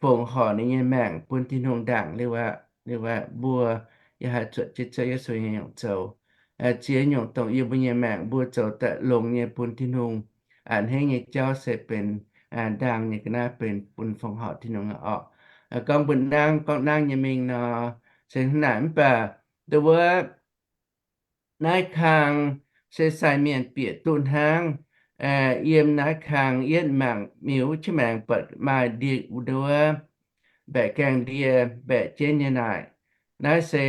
fongc horc ninh nyei maengc bun Tin-Hungh ndaangc liuz aqv. Liuz aqv, mbuo yaac haih zuotc jienv Ziouv Yesu nyei nyungc zoux. Ziex nyungc dongh yiem mbuo nyei maengc mbuo zoux daaih longx nyei bun Tin-Hungh a'hneiv nyei jauv se benx ndaang nyei ga'naaiv, benx bun fongc horc Tin-Hungh orqc. Gorngv mbuo nangv, gorngv nangv nyei mingh nor, se hnangv naaic. Mv baac ndo wuov, naaiv kang se sai mienh bieqc duqv hnangv. Yiem naaiv kang yietv mangc miuc qiex maengx buatc maaih ndie, ndo wuov, mbaeqc gaengh ndie mbaeqc jienv nyei naaic. Naaiv se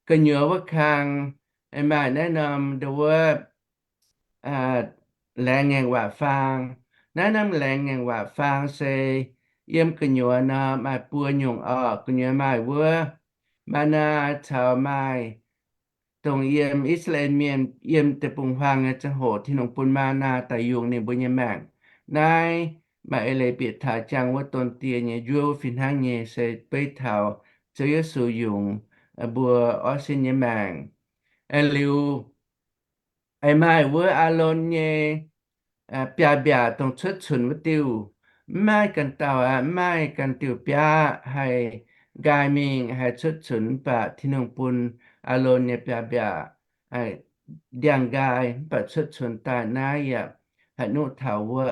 gu'nyuoz wuov kang maaih naaiv norm ndo wuov laengz ngaengc waac faang. Naaiv norm laengz ngaengc waac faang se yiem gu'nyuoz nor maaih buo nyungc orqc. Gu'nyuoz maaih wuov maa^naa caux maaih dongh yiem I^saa^laa^en Mienh yiem deic-bung-huaang nyei ziangh hoc Tin-Hungh bun maa^naa daaih yungz ninh mbuo nyei maengc. Naaiv maaih eix leiz bieqc taux jangx wuov don dieh nyei njuov fih hnangv nyei se beiv taux Ziouv Yesu yungz mbuo orv sin nyei maengc. Liuz, aengx maaih wuov Aalon nyei biaav-mbiaac dongh cuotv cunx wuov diuh. Mv maaih ganh dauh aqv, mv maaih ganh diuh biaav haih nqaai mingh haih cuotv cunx, mv baac Tin-Hungh bun Aalon nyei biaav-mbiaac ndiangx-nqaai mv baac cuotv cunx daaih. Naaiv yaac haih nuqv taux wuov,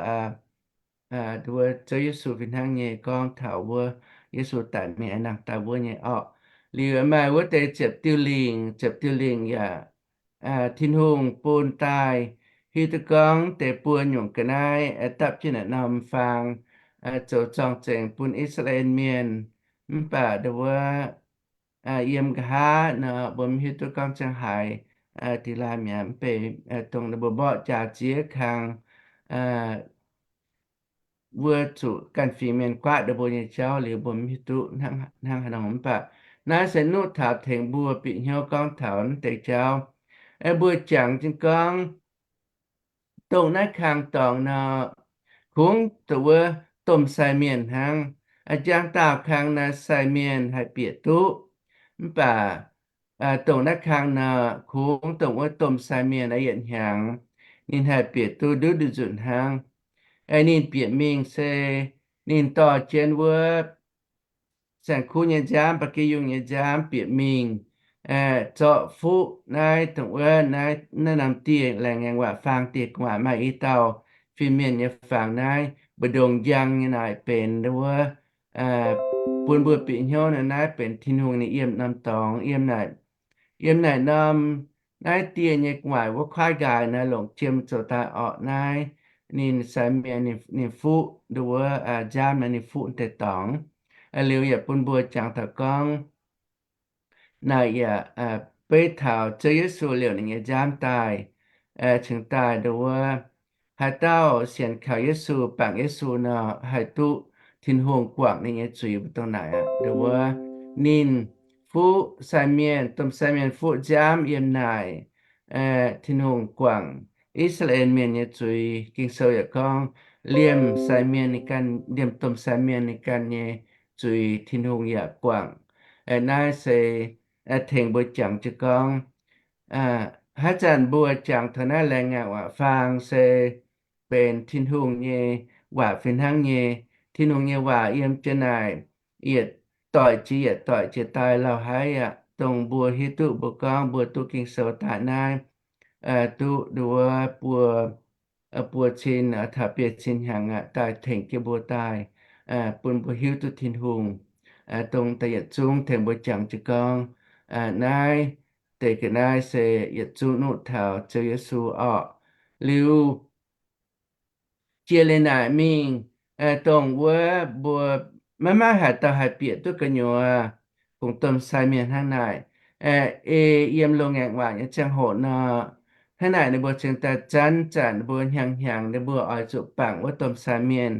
wuov Ziouv Yesu fih hnangv nyei gorngv taux wuov Yesu daic mingh aengx nangh daaih wuov nyei orqc. Liuz maaih wuov deix ziepc diuh lingc, ziepc diuh lingc yaac Tin-Hungh bun daaih hiuv duqv gorngv deix buo nyungc ga'naaiv dapv jienv naaiv norm faang zoux zorng-zengx bun I^saa^laa^en Mienh. Mv baac ndo wuov, yiem nqa'haav nor mbuo mv hiuv duqv gorngv ziangh haaix dingx laaih mi'aqv. Mv baac dongh mbuo mborqv jaax ziex kang wuov zuqc ganh fingx mienh guaatv ndo mbuo nyei jauv liuz mbuo mv hiuv duqv hnangv haaix nor. Mv baac naaiv se nuqv taux tengx mbuo bieqc hnyouv gorngv taux naaiv deix jauv. Mbuo jangx jienv gorngv dongh naaiv kang dorngx nor, kungx dongh wuov domh sai mienh hnangv. Njang dauh kang naaiv sai mienh haih bieqc duqv. Mv baac dongh naaiv kang nor, kungx dongh wuov domh sai mienh yietc hnyangx ninh haih bieqc duqv nduqc nzunc hnangv. Ninh bieqc mingh se ninh dorh jienv wuov saeng-kuv nyei nziaamv, ba'gi yungh nyei nziaamv bieqc mingh zorqv fuqv naaiv dongh wuov naaiv norm dieh, laengz ngaengc waac faang dieh gu'nguaaic maaih i dauh fin-mienh nyei fangx naaiv mbu'ndongx njang nyei naaic benx wuov bun mbuo bieqc hnyouv nor, naaiv benx Tin-Hungh ninh yiem norm dorngx. Yiem naaic, yiem naaic norm, naaiv dieh nyei gu'nguaaic wuov kuaaiv nqaaix naaiv longc jiem zoux daaih orqc. Naaiv ninh sai mienh, ninh, ninh fuqv nduov wuov nziaamv naaiv, ninh fuqv deix dorngx. Liuz yaac bun mbuo jangx taux gorngv naaic yaac beiv taux Ziouv Yesu liouc ninh nyei nziaamv daaih, cingx daaih nduov wuov, haaix dauh sienx kaux Yesu, bangc Yesu nor, haih duqv Tin-Hungh guangc ninh nyei zuiz mbuo dongh naaic aqv. Nduov wuov, ninh fuqv sai mienh, domh sai mienh fuqv nziaamv yiem naaic, Tin-Hungh guangc I^saa^laa^en Mienh nyei zuiz. Ging-Sou yaac gorngv, liemh sai mienh ninh ganh, liemh domh sai mienh ninh ganh nyei zuiz Tin-Hungh yaac guangc. Naaiv se tengx mbuo jangx jienv gorngv, haaix zanc mbuo jangx taux naaiv laengz ngaengc waac-faang se benx Tin-Hungh nyei waac fih hnangv nyei. Tin-Hungh nyei waac yiem jienv naaic, yietc doic jiex yietc doic jiex daaih lauh haiv aqv. Dongh mbuo hiuv duqv mbuo gorngv mbuo duqv Ging-Sou daaih naaiv, duqv nduov buo, buo cin taux biei cin hnyangx aqv, daaih tengx jienv mbuo daaih, bun mbuo hiuv duqv Tin-Hungh. Dongh daaih yietc zungv tengx mbuo jangx jienv gorngv, naaiv deix ga'naaiv se yietc zungv nuqv taux Ziouv Yesu orqc. Liuz jiex liuz naaic mingh, dongh wuov mbuo maiv maaih haaix dauh haih bieqc duqv gu'nyuoz fungx domh sai mienh hnangv naaic. Ei yiem loz-ngaengc waac nyei ziangh hoc nor, hnangv naaic ninh mbuo cingx daaih zanc-zanc ninh mbuo hnyangx-hnyangx ninh mbuo oix zuqc bangc wuov domh sai mienh,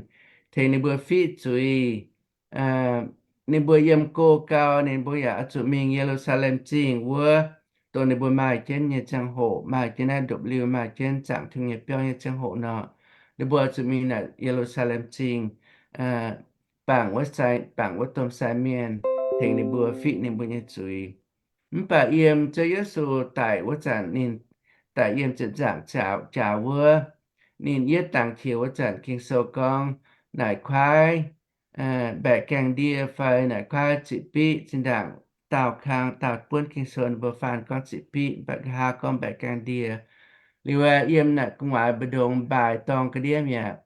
tengx ninh mbuo fiqv zuiz. Ninh mbuo yiem go gau, ninh mbuo yaac oix zuqc mingh Ye^lu^saa^lem Zingh wuov, dongh ninh mbuo maaih jienv nyei ziangh hoc, maaih jienv naaiv ndopv-liuh, maaih jienv zaangc Tin-Hungh nyei biauv nyei ziangh hoc nor, ninh mbuo oix zuqc mingh naaic Ye^lu^saa^lem Zingh, bangc wuov sai, bangc wuov domh sai mienh, tengx ninh mbuo fiqv ninh mbuo nyei zuiz. Mv baac yiem Ziouv Yesu daic wuov zanc, ninh daic yiem ziepc nzaangc jaax wuov, ninh yietv dangx qiex wuov zanc, Ging-Sou gorngv naaic kuaaiv mbaeqc gaengh ndie fai naaic kuaaiv ziqc biqv. Zinh ndaangc daauh kang, daauh buonv Ging-Sou ninh mbuo faan gorngv ziqc biqv, mv baac nqa'haav gorngv mbaeqc gaengh ndie. Liuz yiem naaic gu'nguaaic mbu'ndongx mbaaix dorng ga'ndiev mi'aqv.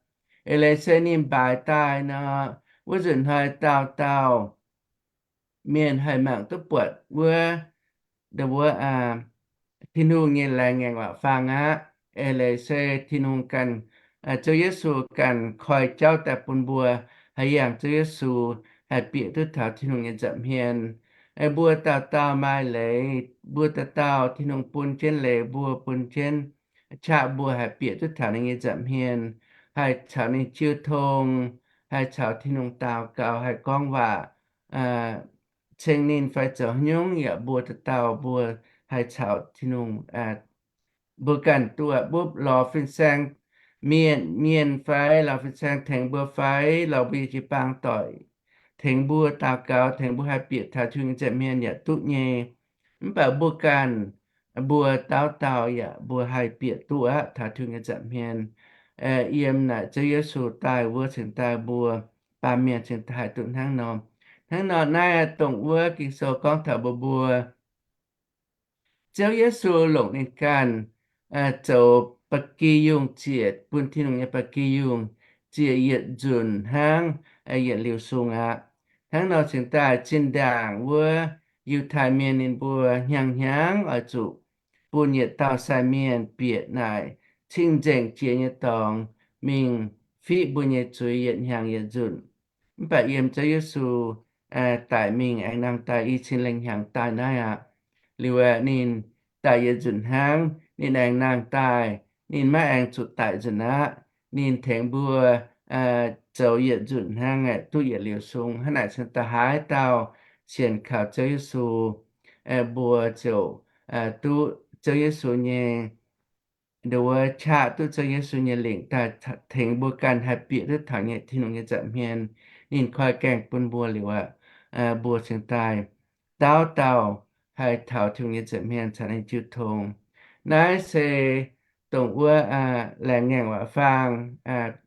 Eix leiz se ninh mbaaix daaih nor, wuov nzunc hnoi dauh dauh mienh haih mangc duqv buatc wuov, wuov Tin-Hungh nyei laengz ngaengc waac-faang aqv. Eix leiz se Tin-Hungh ganh, Ziouv Yesu ganh koi jauv daaih bun mbuo haih yangh Ziouv Yesu, haih bieqc duqv taux Tin-Hungh nyei nza'hmien. Mbuo dauh dauh maaih leiz, mbuo dauh dauh Tin-Hungh bun jienv leiz mbuo, bun jienv qaqv mbuo haih bieqc duqv taux ninh nyei nza'hmien, haih caux ninh jiu tong, haih caux Tin-Hungh daux gaux, haih gorngv waac, ceng ninh fai zoux haaix nyungc yaac mbuo dauh dauh mbuo haih caux Tin-Hungh, mbuo ganh duqv bupv lorz fin-saeng mienh, mienh fai lorz fin-saeng tengx mbuo fai lorz mbuo nyei jiu-baang doic tengx mbuo daux gaux, tengx mbuo haih bieqc taux Tin-Hungh nyei nza'hmien yaac duqv nyei. Mv baac mbuo ganh, mbuo dauh dauh yaac mbuo haih bieqc duqv aqv taux Tin-Hungh nyei nza'hmien. Yiem naaic Ziouv Yesu daaih wuov cingx daaih mbuo baamh mienh cingx daaih haih duqv hnangv nor. Hnangv nor naaiv dongh wuov Ging-Sou gorngv taux mbuo mbuo Ziouv Yesu longc ninh ganh zoux ba'gi yungh ziec, bun Tin-Hungh nyei ba'gi yungh ziec yietc nzunc hnangv yietc liuz sung aqv. Hnangv nor cingx daaih zinh ndaangc wuov Yiutai Mienh ninh mbuo hnyangx-hnyangx oix zuqc bun yietc dauh sai mienh bieqc naaic cing-nzengc jiex nyei dorngx mingh fiqv mbuo nyei zuiz yietc hnyangx yietc nzunc. Mv baac yiem Ziouv Yesu daic mingh aengx nangh daaih i cin lengh hnyangx daaih naaiv aqv. Liuz aeqv, ninh daic yietc nzunc hnangv, ninh aengx nangh daaih, ninh maiv aengx zuqc daic nzunc aqv. Ninh tengx mbuo zoux yietc nzunc hnangv aeqv, duqv yietc liuz sung. Hnangv naaic cingx daaih haaix dauh sienx kaux Ziouv Yesu, mbuo ziouc duqv Ziouv Yesu nyei, nduov qaqv duqv Ziouv Yesu nyei lingc daaih tengx mbuo ganh haih bieqc duqv taux nyei Tin-Hungh nyei nza'hmien. Ninh koi gaengh bun mbuo liuz aqv, mbuo cingx daaih dauh dauh haih taux Tin-Hungh nyei nza'hmien caux ninh jiu tong. Naaiv se dongh wuov laengz ngaengc waac-faang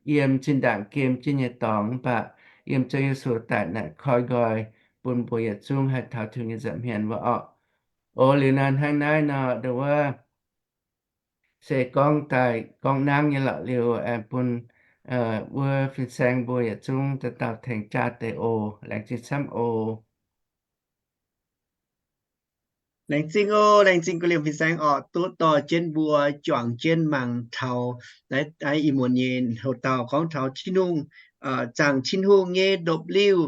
yiem zinh ndaangc gem jienv nyei dorngx, mv baac yiem Ziouv Yesu daic naaic koi nqoi bun mbuo yietc zungv haih taux Tin-Hungh nyei nza'hmien wuov orqc. O liuz nor hnangv naaiv nor, nduov wuov se gorngv daaih gorngv nangv nyei lorqc. Liuz aengx bun Wuov fin-saeng mbuo yietc zungv dauh dauh tengx jaa deix oc. Laengz zingh camv oc. Laengz zingh oc, laengz zingh ga'liemh fin-saeng orqc, duqv dorh jienv mbuo juangc jienv mangc taux naaiv ih muonz nyei houx-daauh gorngv taux Tin-Hungh, zaangc Tin-Hungh nyei ndopv-liuh.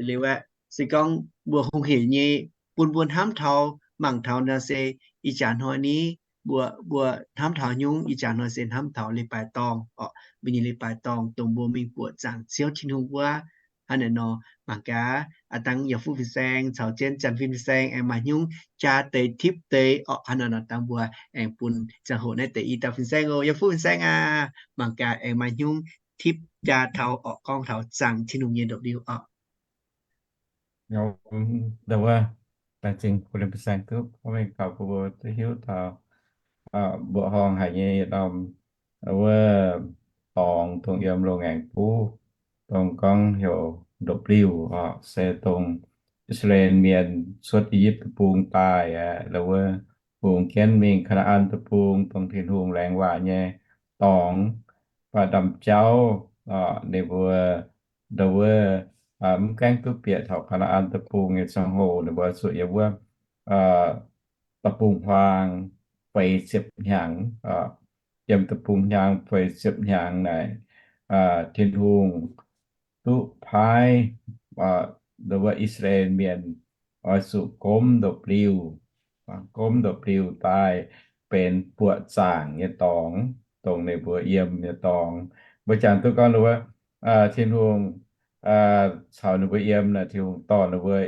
Liuz aeqv, se gorngv mbuo hungh hec nyei, bun mbuo hnamv taux, mangc taux naaiv se ih jaax hnoi ni, mbuo, mbuo hnamv taux nyungc, ih jaax hnoi se hnamv taux leiz-baaix dorngh orqc, mbuo nyei leiz-baaix dorngh dongh mbuo mingh buoqc zaangc Ziouv Tin-Hungh wuov. Hnangv naaiv nor, mangc gaax aav dangh yaac fuqv fin-saeng caux jienv janx fin-saeng aengx maaih nyungc jaa deix tipv deix orqc. Hnangv naaiv nor dangh mbuo aengx bun ziangh hoc naaiv deix i dauh fin-saeng oc. Yaac fuqv fin-saeng aac, mangc gaax aengx maaih nyungc tipv jaa taux orqc, gorngv taux zaangc Tin-Hungh nyei ndopv-liuh orqc. Ndau wuov, laengz zingh ga'liemh fin-saeng duqv gorngv mengh gaux bun mbuo duqv hiuv taux mbuoqc horngh haic nyei yietc norm wuov dorngx dongh yiem loz-ngaengc buv, dongh gorngv heuc ndopv-liuh orqc, se dongh I^saa^laa^en Mienh cuotv I^yipv Deic-Bung daaih aeqv, ndau wuov bungx jienv mingh Kaa^naa^an Deic-Bung, dongh Tin-Hungh laengz waac nyei dorngx, baac ndaamv-jauv ninh mbuo ndau wuov mv gaengh duqv bieqc taux Kaa^naa^an Deic-Bung nyei ziangh hoc, ninh mbuo zuqc yiem wuov deic-bung-huaang feix ziepc hnyangx. Yiem deic-bung-huaang feix ziepc hnyangx naaic, Tin-Hungh duqv paaiv ndau wuov I^saa^laa^en Mienh oix zuqc gomv ndopv-liuh, gomv ndopv-liuh daaih benx buoqc zaangc nyei dorngx, dongh ninh mbuo yiem nyei dorngx. Mbuo jangx duqv gorngv ndau wuov Tin-Hungh caux ninh mbuo yiem naaic, Tin-Hungh dorh ninh mbuo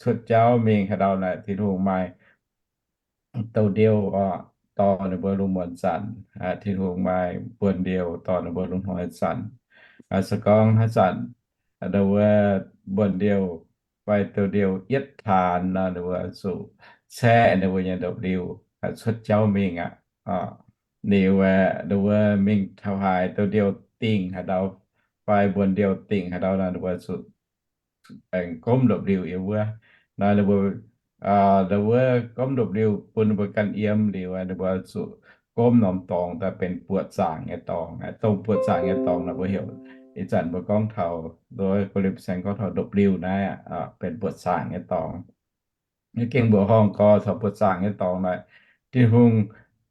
cuotv jauv mingh haaix ndau naaic, Tin-Hungh maaih douh ndiouh dorh ninh mbuo lungh muonz zanc. Tin-Hungh maaih buonv-ndiouh dorh ninh mbuo lungh hnoi zanc. Se gorngv haaix zanc ndau wuov buonv-ndiouh fai douh ndiouh yietv taanx nor, ninh mbuo zuqc caeqv ninh mbuo nyei ndopv-liuh cuotv jauv mingh aqv. Liuz aeqv, ndau wuov mingh taux haaix douh ndiouh dingh haaix ndau fai buonv-ndiouh dingh haaix ndau nor, ninh mbuo zuqc aengx gomv ndopv-liuh yiem wuov. Naaiv ninh mbuo ndau wuov gomv ndopv-liuh bun ninh mbuo ganh yiem liuz, ninh mbuo zuqc gomv norm dorngx daaih benx buoqc zaangc nyei dorngx. Dongh buoqc zaangc nyei dorngx naaic mbuo heuc, ih zanc mbuo gorngv taux, ndau wuov ga'liemh saeng gorngv taux ndopv-liuh naaiv benx buoqc zaangc nyei dorngx. Gengh mbuoqc horngh gorx taux buoqc zaangc nyei dorngx naaic, Tin-Hungh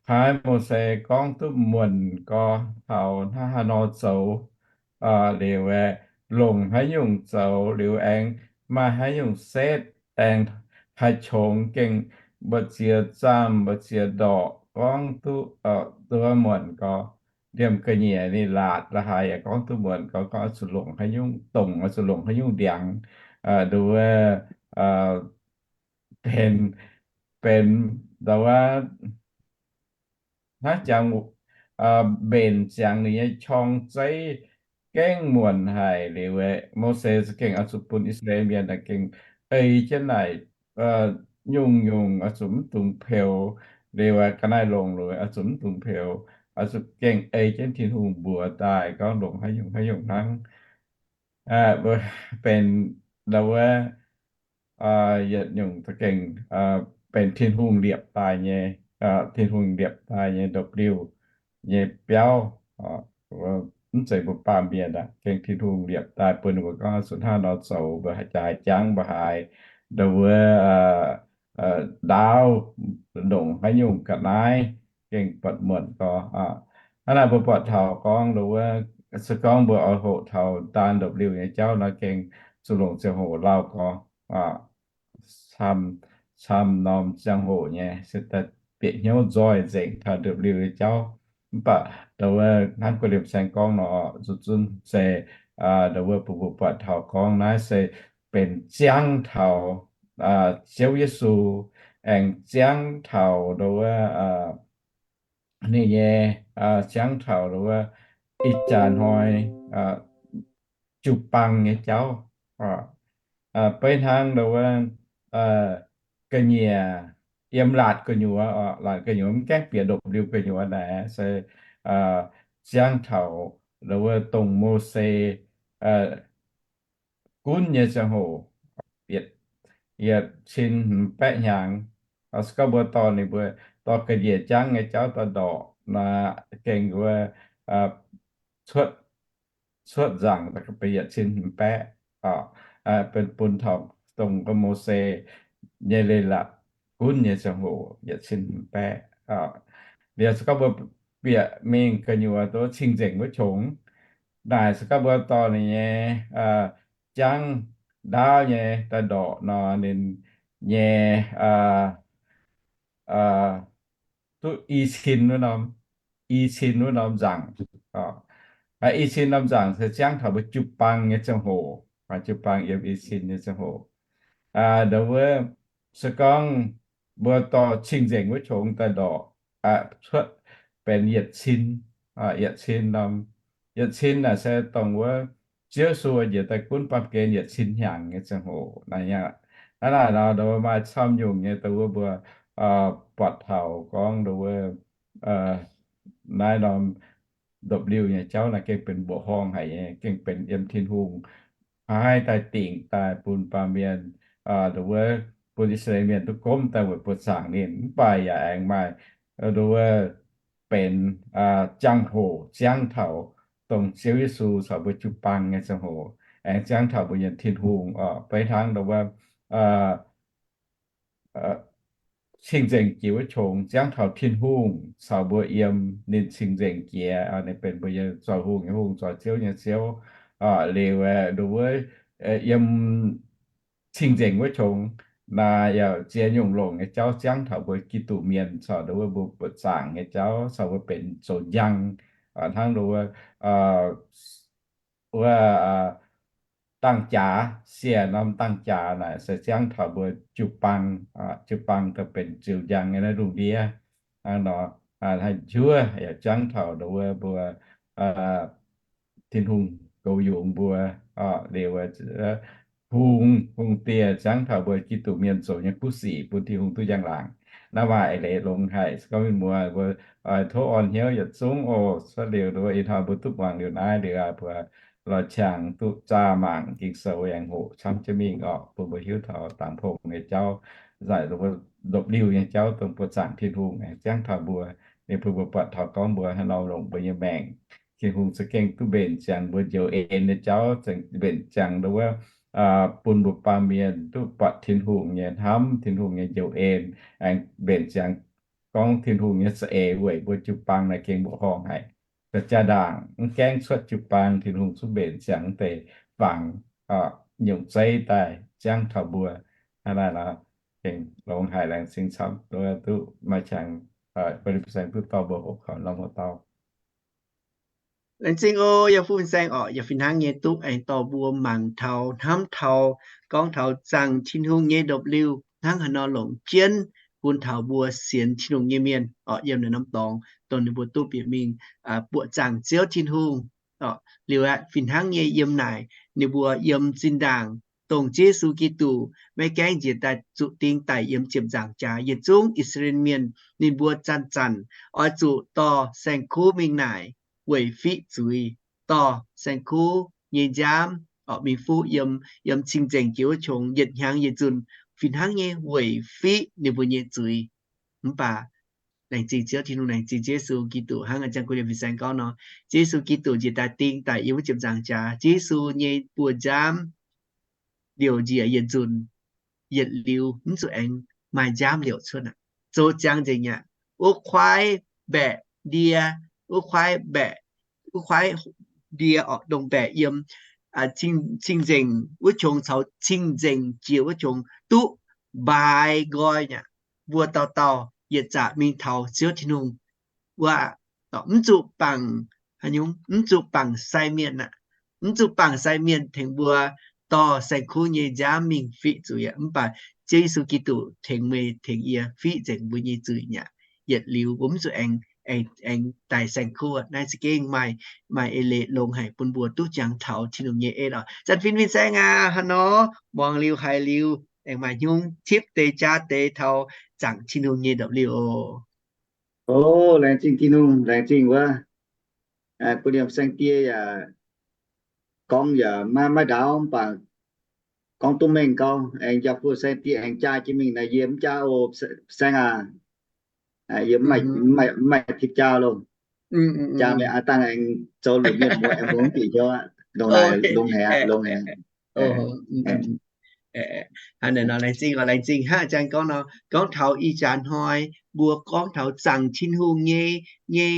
paaiv Mose gorngv duqv muonc gorx taux hnangv haaix nor zoux, liuz aeqv, longc haaix nyungc zoux, liuz aengx maaih haaix nyungc setv, aengx haih qongx gengh mbu'ziex zaamh mbu'ziex ndorqc gorngv duqv, duqv muonc gorx. Liemh ga'nyiec ninh laatc la'haaix yaac gorngv duqv muonc gorx, gorngv oix zuqc longc haaix nyungc dongc, oix zuqc longc haaix nyungc ndiangx, ndau wuov benx, benx ndau wuov hnangv jangx mbenc ziangx ninh nyei qorng zeiv gengh muonc haic. Liuz aeqv, Mose za'gengh oix zuqc bun I^saa^laa^en Mienh gengh ei jienv naaic nyungc-nyungc oix zuqc mv dungx peux. Liuz aeqv, ga'naaiv longx liuz oix zuqc mv dungx peux, oix zuqc gengh ei jienv Tin-Hungh mbuox daaih gorngv longc haaix nyungc haaix nyungc hnangv. Benx ndau wuov yietc nyungc za'gengh benx Tin-Hungh liepc daaih nyei, Tin-Hungh liepc daaih nyei ndopv-liuh nyei biauv. Mv zeiz mbuo baamh mienh aqv, gengh Tin-Hungh liepc daaih bun ninh mbuo gorngv zuqc hnangv nor zoux, mbuo haaix jaaix jangv, mbuo haaix ndau wuov ndaauv, ndongc haaix nyungc ga'naaiv gengh buatc muonc gorx. Hnangv naaic mbuo buatc taux gorngv ndau wuov, se gorngv mbuo oix hoqc taux daan ndopv-liuh nyei jauv nor, gengh zuqc longc ziangh hoc lauh gorx, camv, camv norm ziangh hoc nyei, se daaih bieqc hnyouv nzoih nzengc taux ndopv-liuh nyei jauv. Mv baac ndau wuov hnangv gu'liemh saeng gorngv nor, zuqc zunv se ndau wuov bun mbuo buatc taux gorngv naaiv se benx ziangv taux Ziouv Yesu, aengx ziangv taux ndau wuov ninh nyei, ziangv taux ndau wuov ih jaax hnoi jiu-baang nyei jauv. Beiv hnangv ndau wuov ga'nyiec yiem laatc gu'nyuoz, laatc gu'nyuoz mv gaengh bieqc ndopv-liuh gu'nyuoz naaic se ziangv taux ndau wuov dongh Mose gunv nyei ziangh hoc, yietc, yietc cin hmz baeqv hnyangx. Se gorngv mbuo dorh ninh mbuo dorh ga'nyiec jangv nyei jauv daaih ndorqc nor, gengh wuov cuotv cuotv nzangc benx yietc cin hmz baeqv, benx bun taux dongh Mose nyei leiz-latc gunv nyei ziangh hoc yietc cin hmz baeqv. Liuz se gorngv mbuo bieqc mingh gu'nyuoz duqv cing-nzengc wuov qongx, naaic se gorngv mbuo dorh ninh nyei jangv ndaauv nyei daaih ndorqc nor, ninh nyei duqv i cin wuov norm, i cin wuov norm nzangc. I cin norm nzangc se ziangv taux mbuo jiu-baang nyei ziangh hoc, jiu-baang yiem i cin nyei ziangh hoc. Ndongc wuov, se gorngv mbuo dorh cing-nzengc wuov qongx daaih ndorqc, cuotv benx yietc cin, yietc cin norm, yietc cin naaic se dongh wuov Ziouv Yesu njiec daaih gunv baamh gen yietc cin hnyangx nyei ziangh hoc naaic. Hnangv naaic nor, maaih camv nyungc nyei dongh wuov mbuo buatc taux gorngv dongh wuov naaiv norm ndopv-liuh nyei jauv naaic gengh benx mbuoqc horngh haic nyei, gengh benx yiem Tin-Hungh paaiv daaih dingc daaih bun baamh mienh, dongh wuov bun I^saa^laa^en Mienh duqv gomv daaih weic buoqc zaangc ninh. Mv baac yaac aengx maaih dongh wuov benx ziangh hoc ziangv taux dongh Ziouv Yesu caux mbuo jiu-baang nyei ziangh hoc, aengx ziangv taux mbuo nyei Tin-Hungh oc. Beiv hnangv dongh wuov cing-nzengc jiex wuov qongx ziangv taux Tin-Hungh caux mbuo yiem ninh cing-nzengc jiex, ninh benx mbuo nyei zoux hungh nyei Hungh, zoux ziouv nyei Ziouv. Liuz dongh wuov yiem cing-nzengc wuov qongx naaic yaac ziex nyungc longc nyei jauv ziangv taux mbuo Giduc mienh caux dongh wuov mbuo buoqc zaangc nyei jauv caux mbuo benx zoux njang, hnangv dongh wuov wuov dangh jaax, siec norm dangh jaax naaic se ziangv taux mbuo jiu-baang, jiu-baang daaih benx ziux njang nyei naaiv lungh ndiev. Hnangv nor, haih njuov yaac ziangv taux dongh wuov mbuo Tin-Hungh goux yungz mbuo liuz, hungh, hungh diex ziangv taux mbuo Giduc mienh zoux nyei kuv sic bun Tin-Hungh duqv njang-laangc. Naaiv maaih eix leiz longx haic, se gorngv mienh muoz mbuo tov orn hnyouv yietc zungv oc. Cuotv liuz nduov ih hnoi mbuo duqv muangx liuz naaiv liuz aqv, mbuo lorz qangx duqv zaah mangc Ging-Sou aengx hoqc camv jienv mingh oc, bun mbuo hiuv taux dangx pongx nyei jauv, nzaic ndopv-liuh nyei jauv dongh buoqc zaangc Tin-Hungh aengx ziangv taux mbuo, ninh bun mbuo buatc taux gorngv mbuo haaix nor longc mbuo nyei maengc, Tin-Hungh za'gengh duqv mbenc ziangx mbuo njoux en nyei jauv, mbenc ziangx nduov bun mbuo baamh mienh duqv buatc Tin-Hungh nyei hnamv, Tin-Hungh nyei njoux en, aengx mbenc ziangx gorngv Tin-Hungh nyei za'eix weic mbuo jiu-baang naaic gengh mbuoqc horngh haic. Jaa-ndaangc mv gaengh cuotv jiu-baang, Tin-Hungh zungv mbenc ziangx deix fangx nyungc zeiv daaih ziangv taux mbuo. Hnangv naaiv nor, gengh longx haic, laengz zingh camv duqv maaih qangx, bun saeng duqv dorh mbuo hoqc kaux norm hoc-dauh. Laengz zingh oc, yaac fu saeng orqc, yaac fih hnangv nyei duqv aengx dorh mbuo mangc taux, hnamv taux, gorngv taux zaangc Tin-Hungh nyei ndopv-liuh hnangv haaix nor longc jienv bun taux mbuo sienx Tin-Hungh nyei mienh orqc, yiem naaiv norm dorngx dongh ninh mbuo duqv bieqc mingh buoqc zaangc Ziouv Tin-Hungh orqc. Liuz aqv, fih hnangv nyei yiem naaic ninh mbuo yiem zinh ndaangc dongh Ziouv Yesu Giduc maiv gaengh njiec daaih zuqc ding daic yiem ziepc nzaangc jaax, yietc zungv I^saa^laa^en Mienh ninh mbuo zanc-zanc oix zuqc dorh saeng-kuv mingh naaic weic fiqv zuiz, dorh saeng-kuv nyei nziaamv orqc mingh fuqv yiem, yiem cing-nzengc jiex wuov qongx yietc hnyangx yietc nzunc, fih hnangv nyei weic fiqv ninh mbuo nyei zuiz. Mv baac laengz zingh Ziouv Tin-Hungh, laengz zingh Ziouv Yesu Giduc, hnangv a'jang gu'nyuoz fin-saeng gorngv nor, Ziouv Yesu Giduc njiec daaih ding daic yiem wuov ziepc nzaangc jaax, Ziouv Yesu nyei buoz-nziaamv liouc njiec yietc nzunc yietc liuz mv zuqc aengx maaih nziaamv liouc cuotv aqv. Zoux ziangx nzengc aqv. Wuov kuaaiv mbaeqc ndie, wuov kuaaiv mbaeqc, wuov kuaaiv ndie orqc, ndongc mbaeqc yiem cing-nzengc wuov qongx caux cing-nzengc jiex wuov qongx duqv mbaaix nqoi aqv. Mbuo dauh dauh yietc zaqc mingh taux Ziouv Tin-Hungh wuov, mv zuqc bangc, haaix nyungc, mv zuqc bangc sai mienh aqv. Mv zuqc bangc sai mienh tengx mbuo dorh saeng-kuv nyei nziaamv mingh fiqv zuiz aqv. Mv baac Ziouv Yesu Giduc tengx meih tengx yie fiqv nzengc mbuo nyei zuiz aqv. Yietc liuz mbuo mv zuqc aengx, aengx, aengx daic saeng-kuv. Naaiv za'gengh maaih, maaih eix leiz longx haic bun mbuo duqv jangx taux Tin-Hungh nyei en orqc. Zanc fin fin-saeng aac, hnangv nor muangx liuz haiz liuz aengx maaih hnyouv tipv deix jaa deix taux zaangc Tin-Hungh nyei ndopv-liuh oc. O, laengz zingh Tin-Hungh, laengz zingh wuov gu'nyuoz fin-saeng die yaac gorngv yaac maiv, maiv ndaauv, mv baac gorngv duqv mengh gau. Aengx jaa fin-saeng die aengx jaa jienv mingh naaic, yie mv jaa oc, fin-saeng aac. Yie mv maaih, mv maaih tipv jaa loh. Jaa mingh aav dangh aengx zoux lunc mienh muoz aengx mbuo mv bieqc hnyouv aqv. Longx haic, longx haic. Hnangv naaic nor, laengz zingh oc, laengz zingh hnangv jang gorngv nor, gorngv taux ih jaax hnoi mbuo gorngv taux zaangc Tin-Hungh nyei, nyei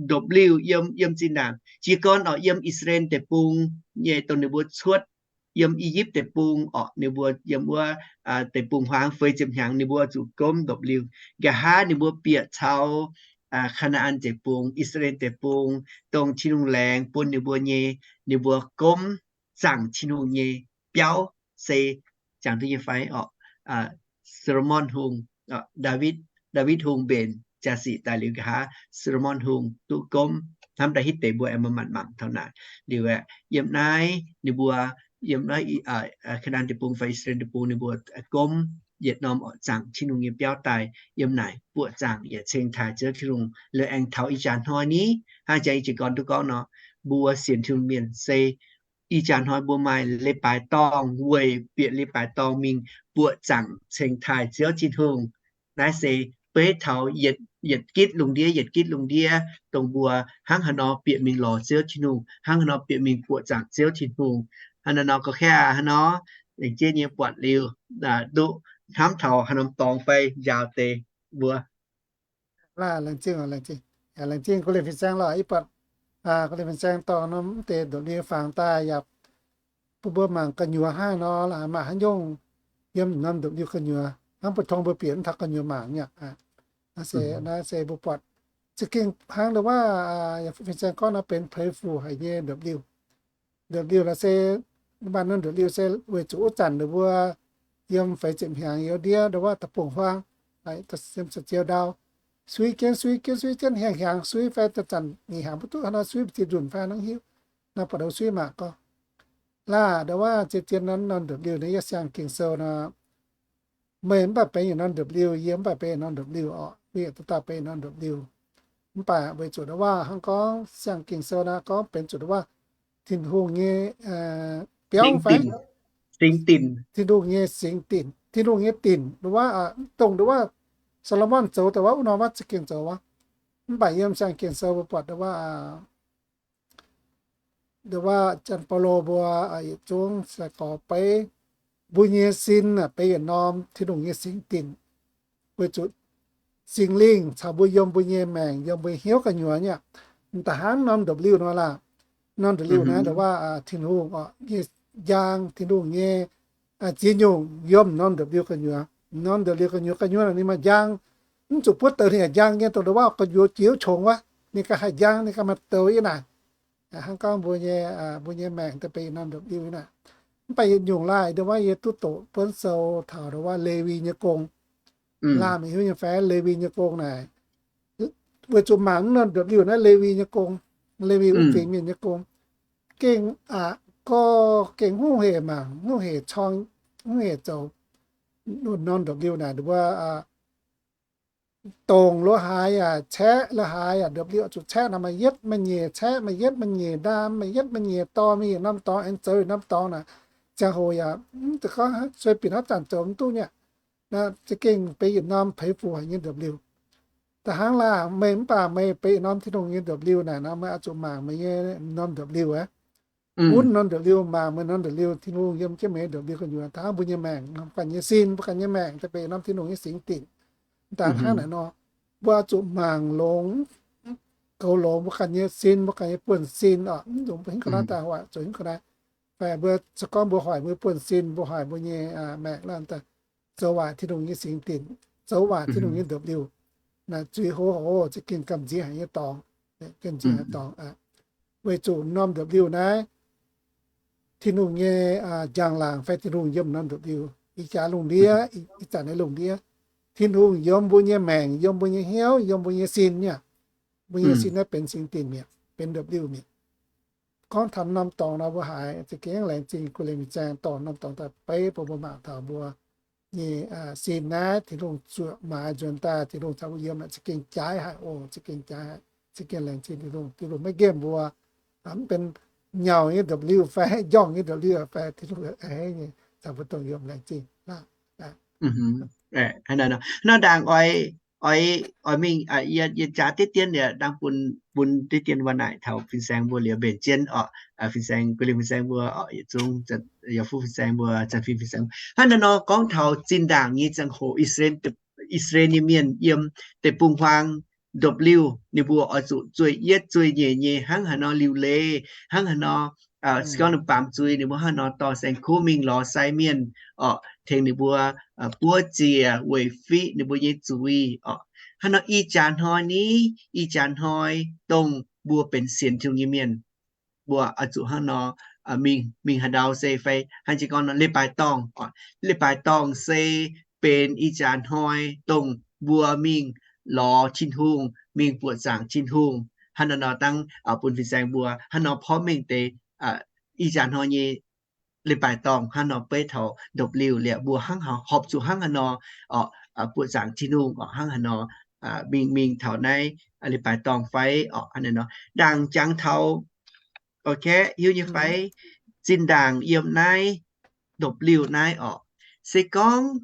ndopv-liuh yiem, yiem zinh ndaangc jiez gorn oc, yiem I^saa^laa^en Deic-Bung nyei, dongh ninh mbuo cuotv yiem I^yipv Deic-Bung oc, ninh mbuo yiem wuov deic-bung-huaang feix ziepc hnyangx ninh mbuo zuqc gomv ndopv-liuh. Nqa'haav ninh mbuo bieqc caux Kaa^naa^an Deic-Bung, I^saa^laa^en Deic-Bung, dongh Tin-Hungh laengz bun ninh mbuo nyei, ninh mbuo gomv zaangc Tin-Hungh nyei biauv se, jangx duqv nyei fai oc, Saa^lo^morn Hungh, Ndaawitv, Ndaawitv Hungh mbenc jaa-sic daaih liuz nqa'haav, Saa^lo^morn Hungh duqv gomv hnamv daaih hitv deix mbuo aengx manc-manc mangc taux naaic. Liuz aeqv, yiem naaiv ninh mbuo, yiem naaiv Kaa^naa^an Deic-Bung fai I^saa^laa^en Deic-Bung ninh mbuo gomv yietc norm oc zaangc Tin-Hungh nyei biauv daaih. Yiem naaic buoqc zaangc yaac ceng taaih Ziouv Tin-Hungh. Liuz aengx taux ih jaax hnoi ni, hnangv jang yie jiez gorn duqv gorngv nor, mbuo sienx Tin-Hungh mienh se ih jaax hnoi mbuo maaih leiz-baaix dorngh weic bieqc leiz-baaix dorngh mingh buoqc zaangc ceng taaih Ziouv Tin-Hungh. Naaiv se beiv taux yietc, yietc gitv lungh ndiev, yietc gitv lungh ndiev, dongh mbuo hnangv haaix nor bieqc mingh lorz Ziouv Tin-Hungh, hnangv haaix nor bieqc mingh buoqc zaangc Ziouv Tin-Hungh. Hnangv naaiv nor gorngv kaav hnangv nor, laengz zingh nyei buatc liuz, duqv hnamv taux haaix norm dorngx fai njaaux deix mbuo. Laengz zingh, laengz zingh, laengz zingh gux leiz fin-saeng lorqc. Yie buatc gux leiz fin-saeng dorh norm deix ndopv-liuh fangx daaih yaac bun mbuo mangc gu'nyuoz hnangv nor, maaih haaix nyungc yiem norm ndopv-liuh gu'nyuoz hnangv mbuo tong mbuo bieqc mv taux gu'nyuoz mangc nyei aqv. Naaiv se, naaiv se mbuo buatc za'gengh hnangv nduov waac fin-saeng gorngv nor benx peix fuc haic nyei ndopv-liuh. Ndopv-liuh naaiv se, mv baac norm ndopv-liuh se weic zuqc wuov zanc ninh mbuo yiem feix ziepc hnyangx youz ndiev nduov waac da'bungh huaang, yiem ziouc ziou ndau, sui jienv, sui jienv, sui jienv, hiaangx hiaangx sui fai da'zanc nyic hnyangx mv duqv haaix nor sui mbu'ziex nzunc fai hnangv hiuv. Naaiv buatc sui mangc gorngv, laah, nduov waac zien-zien nor, norm ndopv-liuh naaiv yie siang Ging-Sou nor, meih mv baac benx yietc norm ndopv-liuh, yie mv baac benx yietc norm ndopv-liuh oc, mbuo yietc dauh dauh benx yietc norm ndopv-liuh. Mv baac weic zuqc nduov waac hnangv gorngv siang Ging-Sou naaiv gorngv benx zuqc nduov waac Tin-Hungh nyei biauv fai? Singx dinc. Tin-Hungh nyei singx dinc, Tin-Hungh nyei dinc nduov waac, dongh nduov waac Saa^lo^morn zoux daaih wuov, wuov norm waac za'gengh zoux wuov. Mv baac yiem siang Ging-Sou mbuo buatc nduov waac, nduov waac janx Baulo mbuo yietc zungv sai-gorx beiv, mbuo nyei sin benx yietc norm Tin-Hungh nyei singx dinc, weic zuqc Singx Lingh caux mbuo yiem mbuo nyei maengc, yiem mbuo nyei hnyouv gu'nyuoz nyei aqv. Da'hnangv norm ndopv-liuh nor laah, norm ndopv-liuh naaiv nduov waac Tin-Hungh oc, nyei njang, Tin-Hungh nyei ziex nyungc yiem norm ndopv-liuh gu'nyuoz. Norm ndopv-liuh gu'nyuoz, gu'nyuoz naaic ninh maaih njang, mv zuqc buov douz ninh yaac njang nyei, dongh nduov waac gu'nyuoz jiex qongx wuov, ninh ganh haih njang, ninh ganh maaih douz yie naaic. Hnangv gorngv mbuo nyei, mbuo nyei maengc daaih benx norm ndopv-liuh naaic. Mv baac yietc nyungc laah, nduov waac yie duqv doqc buonv sou taux nduov waac Lewi nyei gong. Laanh mienh hiuv nyei fai Lewi nyei gong naaic, weic zuqc mangc norm ndopv-liuh naaiv Lewi nyei gong, Lewi wuov fingx mienh nyei gong, gengh aqc gorx, gengh hungh heic mangc, hungh heic corng, hungh heic zoux norm ndopv-liuh naaic nduov dongc lo haaix yaac caeqv, lo haaix yaac ndopv-liuh zuqc caeqv nor, maaih yietv maaih nyeic caeqv, maaih yietv maaih nyeic ndaam, maaih yietv maaih nyeic dorngx, mingh yietc norm dorngx aengx zoux yietc norm dorngx naaic, ziangh hoc yaac mv zeiz gorngv sueih binc haaix zanc zoux mv duqv nyei. Za'gengh benx yietc norm peix fuc haic nyei ndopv-liuh. Da'hnangv laah, meih mv baac meih benx yietc norm Tin-Hungh nyei ndopv-liuh naaic nor, meih oix zuqc mangc meih nyei norm ndopv-liuh aqv. Gunv norm ndopv-liuh, mangc meih norm ndopv-liuh, Tin-Hungh yiem jienv meih ndopv-liuh gu'nyuoz. Da'hnangv mbuo nyei maengc, mbuo ganh nyei sin, mbuo ganh nyei maengc daaih benx norm Tin-Hungh nyei singx dinc. Da'hnangv naaic nor, mbuo oix zuqc mangc longx, goux longx mbuo ganh nyei sin, mbuo ganh nyei buonv-sin oc. Mv dungx mbuo hingv ga'naaiv daaih hoic, zuqc hingv ga'naaiv. Fai mbuo se gorngv mbuo hoic mbuo buonv-sin, mbuo hoic mbuo nyei maengc lorqc, zoux waaic Tin-Hungh nyei singx dinc, zoux waaic Tin-Hungh nyei ndopv-liuh, naaic zuiz hoz hoc za'gengh gamh nziex haic nyei dorngx, gamh nziex haic dorngx. Weic zuqc norm ndopv-liuh naaiv, Tin-Hungh nyei njang-laangc fai Tin-Hungh yiem norm ndopv-liuh. Ih jaax lungh ndiev, ih zanc nyei lungh ndiev, Tin-Hungh yiem mbuo nyei maengc, yiem mbuo nyei hnyouv, yiem mbuo nyei sin nyei. Mbuo nyei sin naaiv benx singx dinc mi'aqv, benx ndopv-liuh mi'aqv. Gorngv taux norm dorngx nor, mbuo haiz za'gengh laengz zingh Gu Lien Fin-Saeng dorh norm dorngx daaih beiv bun mbuo mangc taux mbuo nyei sin naaiv Tin-Hungh zuoqc maaiz nzuonx daaih, Tin-Hungh caux mbuo yiem naaic za'gengh jaaix haic oc, za'gengh jaaix haic. Za'gengh laengz zingh Tin-Hungh, Tin-Hungh maiv nqemh mbuo, mv benx nyauc nyei ndopv-liuh fai njorngh nyei ndopv-liuh fai Tin-Hungh aengx caux mbuo dongh yiem. Laengz zingh. Hnangv naaic nor, hnangv ndaangc oix oix, oix mingh, yie, yie jaax diqv dien liuz dangh bun, bun diqv dien waac naaic taux fin-saeng mbuo liuz mbenc jienv orqc. Fin-saeng, gu'lingh fin-saeng mbuo orqc, yietc zungv, yaac fuqv fin-saeng mbuo, Zanh Fim fin-saeng. Hnangv naaiv nor gorngv taux zinh ndaangc nyei ziangh hoc, I^saa^laa^en, I^saa^laa^en nyei mienh yiem deic-bung-huaang ndopv-liuh, ninh mbuo oix zuqc zueih yietv zueih nyeic nyei hnangv haaix nor liuc leiz, hnangv haaix nor, se gorngv ninh baamz zuiz, ninh mbuo hnangv haaix nor dorh saeng-kuv mingh lorz sai mienh orqc, tengx ninh mbuo buov ziec weic fiqv ninh mbuo nyei zuiz orqc. Hnangv nor ih jaax hnoi ni, ih jaax hnoi dongh mbuo benx sienx Tin-Hungh nyei mienh, mbuo oix zuqc hnangv nor mingh, mingh haaix ndau se fai hnangv jiex gorngv nor leiz-baaix dorngh, leiz-baaix dorngh se benx ih jaax hnoi dongh mbuo mingh lorz Tin-Hungh, mingh buoqc zaangc Tin-Hungh. Hnangv naaiv nor dangh bun fin-saeng mbuo hnangv nor porv mengh deix ih jaax hnoi nyei leiz-baaix dorngh hnangv nor beiv taux ndopv-liuh liuz mbuo hnangv horpc zuqc hnangv haaix nor buoqc zaangc Tin-Hungh orqc, hnangv haaix nor mingh, mingh taux naaiv leiz-baaix dorngh fai orqc, hnangv naaiv nor. Ndaangc jangx taux, ok, hiuv nyei fai, zinh ndaangc yiem naaiv ndopv-liuh naaiv orqc, se gorngv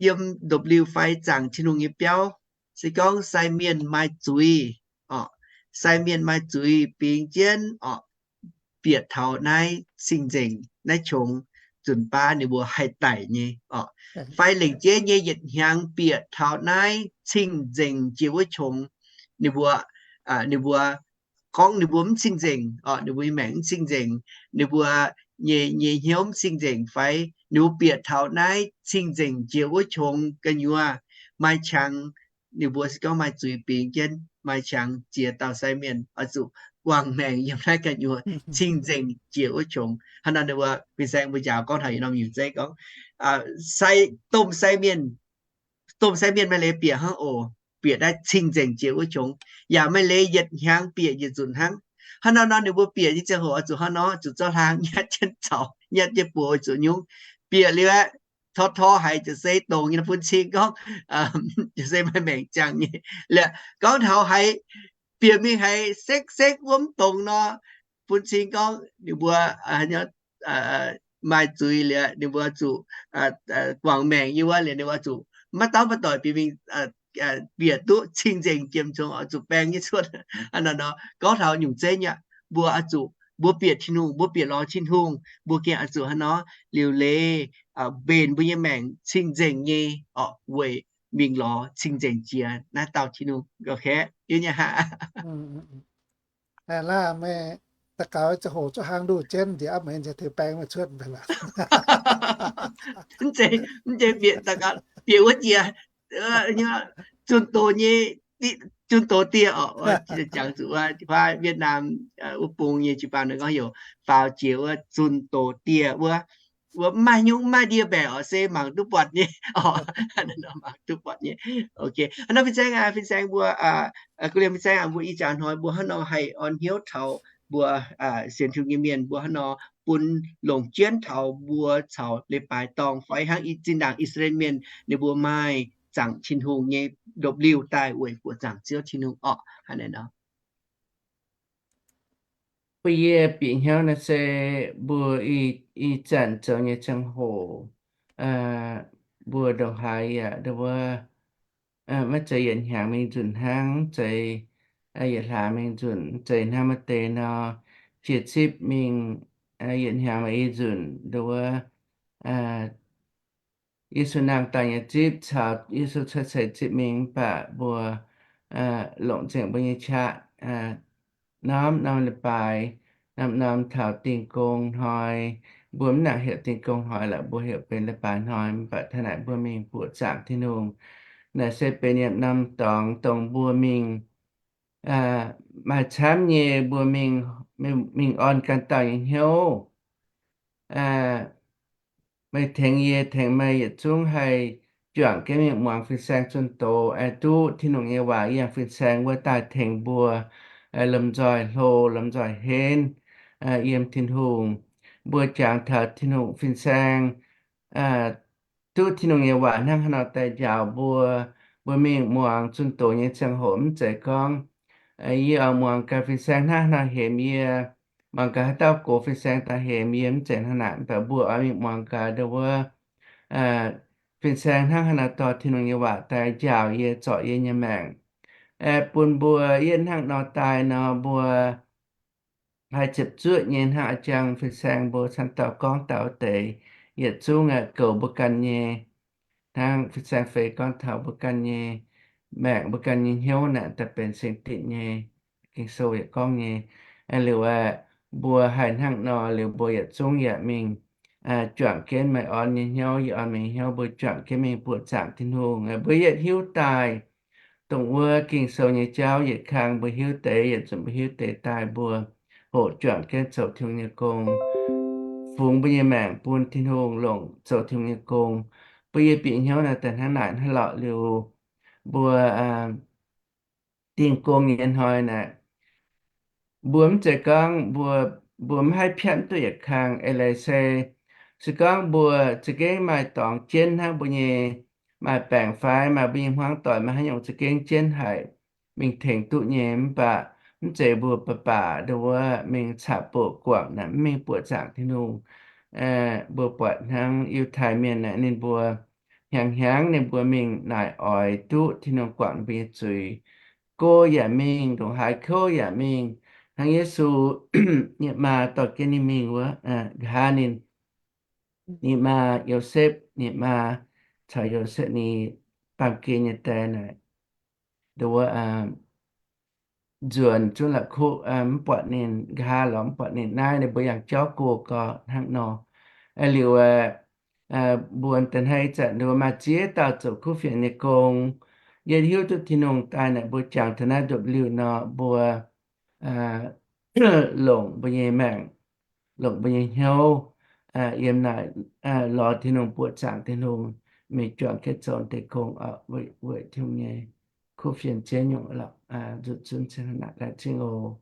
yiem ndopv-liuh fai zaangc Tin-Hungh nyei biauv, se gorngv sai mienh maaih zuiz orqc, sai mienh maaih zuiz bingx jienv orqc, bieqc taux naaiv cing-nzengc naaiv qongx, nzunc baav ninh mbuo haih daic nyei orqc. Fai lengc jeiv nyei yietc hnyangx bieqc taux naaiv cing-nzengc jiex wuov qongx, ninh mbuo, ninh mbuo gorngv ninh mbuo mv cing-nzengc orqc, ninh mbuo nyei maengc mv cing-nzengc, ninh mbuo nyei, nyei hnyouv mv cing-nzengc fai ninh mbuo bieqc taux naaiv cing-nzengc jiex wuov qongx gu'nyuoz maaih qangx, ninh mbuo se gorngv maaih zuiz bingx jienv maaih qangx ziex dauh sai mienh oix zuqc guangc maengc yiem naaiv gu'nyuoz cing-nzengc jiex wuov qongx. Hnangv naaiv ninh mbuo fin-saeng mbuo njaaux gorngv taux yietc norm nyungc zeiv gorngv, sai, domh sai mienh, domh sai mienh maaih leiz bieqc hnangv oc, bieqc naaiv cing-nzengc jiex wuov qongx, yaac maaih leiz yietc hnyangx bieqc yietc nzunc hnangv. Hnangv naaiv nor ninh mbuo bieqc nyei ziangh hoc oix zuqc hnangv nor, zuqc zorqv hlaang nyatv jienv caux, nyatv jienv buoz oix zuqc nyungc. Bieqc liuz aeqv, tor tor haiz ziouc se dongz nyei bun cing gorngv, ziouc se maaih maengc ziangh nyei. Liuz gorngv taux haiz bieqc mingh haiz sekv sekv wuov mv dongz nor, bun cing gorngv ninh mbuo maaih zuiz liuz ninh mbuo zuqc guangc maengc yiem wuov liuz ninh mbuo zuqc maiv dauh maiv doic bieqc mingh, bieqc duqv cing-nzengc jiem congx oix zuqc baeng nyei cuotv. Hnangv naaiv nor gorngv taux nyungc zeiv nyei, mbuo oix zuqc, mbuo bieqc Tin-Hungh, mbuo bieqc lorz Tin-Hungh, mbuo gengh oix zuqc hnangv nor liuc leiz mbenc mbuo nyei maengc cing-nzengc nyei orqc, weic mingh lorz cing-nzengc jiex naaiv dauh Tin-Hungh. Liuz nyei aqv. Laaix meih daux gaux ziangh hoc zuqc hlaang nduh jienv nziex aav meih nziex tengx baeng meih cuotv mv baac mv zeiz, mv zeiz bieqc daux gaux bieqc wuov jiex, zunh doz nyei, zunh doz dieh orqc, jangx zuqc wuov Vietnam wuov bung nyei jiu-baang ninh gorngv heuc faaux jiex wuov zunh doz dieh wuov, wuov mv maaih nyungc mv maaih ndie-mbaeqc orqc, se mangc duqv buatc nyei orqc, mangc duqv buatc nyei. Ok, hnangv nor fin-saeng aac, fin-saeng mbuo, guv liemh fin-saeng aac, mbuo ih jaax hnoi mbuo hnangv nor haih orn hnyouv taux mbuo sienx Tin-Hungh nyei mienh mbuo hnangv nor bun longc jienv taux mbuo caux leiz-baaix dorngh fai hnangv zinh ndaangc I^saa^laa^en Mienh ninh mbuo maaih zaangc Tin-Hungh nyei ndopv-liuh daaih weic buoqc zaangc Ziouv Tin-Hungh orqc. Hnangv naaiv nor. Bun yie bieqc hnyouv naaiv se mbuo ih, ih zanc zoux nyei ziangh hoc, mbuo ndongc haaix yaac ndo wuov, maiv zeiz yietc hnyangx mingh nzunc hnangv, mv zeiz yietc hlaax mingh nzunc, mv zeiz hnangv maaih deix nor, jiex zipv mingh, yietc hnyangx maaih i nzunc ndo wuov, Yesu nangh daaih nyei zipv caux Yesu cuotv seix zipv mingh, mv baac mbuo longc nzengc mbuo nyei qaqv norm norm leiz-baaix, norm norm taux Dingh Gong Hnoi. Mbuo mv nangc heuc Dingh Gong Hnoi lorqc, mbuo heuc benx leiz-baaix hnoi, mv baac taux naaic mbuo mingh buoqc zaangc Tin-Hungh. Naaic se benx yietc norm dorngx dongh mbuo mingh maaih camv nyei, mbuo mingh, mingh orn ganh dauh nyei hnyouv. Meih tengx yie, tengx meih yietc zungv haih juangc jienv mingh muangx fin-saeng zunh doz, aengx duqv Tin-Hungh nyei waac yiem fin-saeng wuov daaih tengx mbuo lomh nzoih hlo, lomh nzoih henv yiem Tin-Hungh. Mbuo jangx taux Tin-Hungh, fin-saeng duqv Tin-Hungh nyei waac hnangv haaix nor daaih njaaux mbuo. Mbuo mingh muangx zunh doz nyei ziangh hoc mv zeiz gorngv yie oix muangx gaax fin-saeng hnangv haaix nor hemx yie, muangx gaax haaix dauh gox fin-saeng daaih hemx yie, mv zeiz hnangv naaic. Mv baac mbuo oix mingh muangx gaax ndo wuov, fin-saeng hnangv haaix nor dorh Tin-Hungh nyei waac daaih njaaux yie, zorc yie nyei maengc, aeqv, bun mbuo yietv hnangv nor daaih nor, mbuo haih ziepc zuoqv nyei hnangv a'jang fin-saeng mbuo camv dauh gorngv daaih wuov deix, yietc zungv aeqv, goux mbuo ganh nyei, hnangv fin-saeng feix gorngv taux mbuo ganh nyei maengc, mbuo ganh nyei hnyouv naaic daaih benx singx dinc nyei. Ging-Sou yaac gorngv nyei, aeqv, liuz aeqv, mbuo haih hnangv nor liuz, mbuo yietc zungv yaac mingh juangc jienv meih orn nyei hnyouv, yie orn meih nyei hnyouv, mbuo juangc jienv mingh buoqc zaangc Tin-Hungh. Mbuo yietv hiuv daaih dongh wuov Ging-Sou nyei jauv yietc kang mbuo hiuv deix, yietc zungv mbuo hiuv deix daaih, mbuo hoqc juangc jienv zoux Tin-Hungh nyei gong, fungx mbuo nyei maengc bun Tin-Hungh, longc zoux Tin-Hungh nyei gong. Mbuo yie bieqc hnyouv naaiv daaih hnangv naaic hnangv lorqc liuz, mbuo dingh gong nyei hnoi naaic, mbuo mv zeiz gorngv mbuo, mbuo mv haih piatv duqv yietc kang. Eix leiz se, se gorngv mbuo za'gengh maaih dorngx jienv hnangv mbuo nyei, maaih baengc fai maaih mbuo nyei hmuangv doic maaih haaix nyungc za'gengh jienv haic, mingh tengx duqv nyei, mv baac mv zeiz mbuo baac baac ndo wuov mingh caqv-boqc guangc naaic, mv mingh buoqc zaangc Tin-Hungh. Mbuo buatc hnangv Yiutai Mienh naaic, ninh mbuo hnyangx-hnyangx ninh mbuo mingh naaic oix duqv Tin-Hungh guangc ninh mbuo nyei zuiz. Go yaac mingh, ndongc haaix kouv yaac mingh. Hnangv Yesu nyei maa dorh jienv ninh mingh wuov, nqa'haav ninh, ninh maa Yosepv, ninh maa caux Yosepv ninh baamh gen nyei die naaic, ndo wuov nzuonx zunv la'kuqv, mv buatc ninh. Nqa'haav lorz mv buatc ninh. Naaiv ninh mbuo yangh jauv go gorx hnangv nor. Liuz, mbuo da'hneiv zanc ndo maaih ziex dauh zoux kuv fienx nyei gong. Yie hiuv duqv Tin-Hungh daaih naaic mbuo jangx taux naaiv ndopv-liuh nor, mbuo longc mbuo nyei maengc, longc mbuo nyei hnyouv yiem naaic lorz Tin-Hungh, buoqc zaangc Tin-Hungh, mingh juangc jienv zoux deix gong, weic Tin-Hungh nyei kuv fienx ziex nyungc lorqc. Nzunc zunv laengz zingh oc.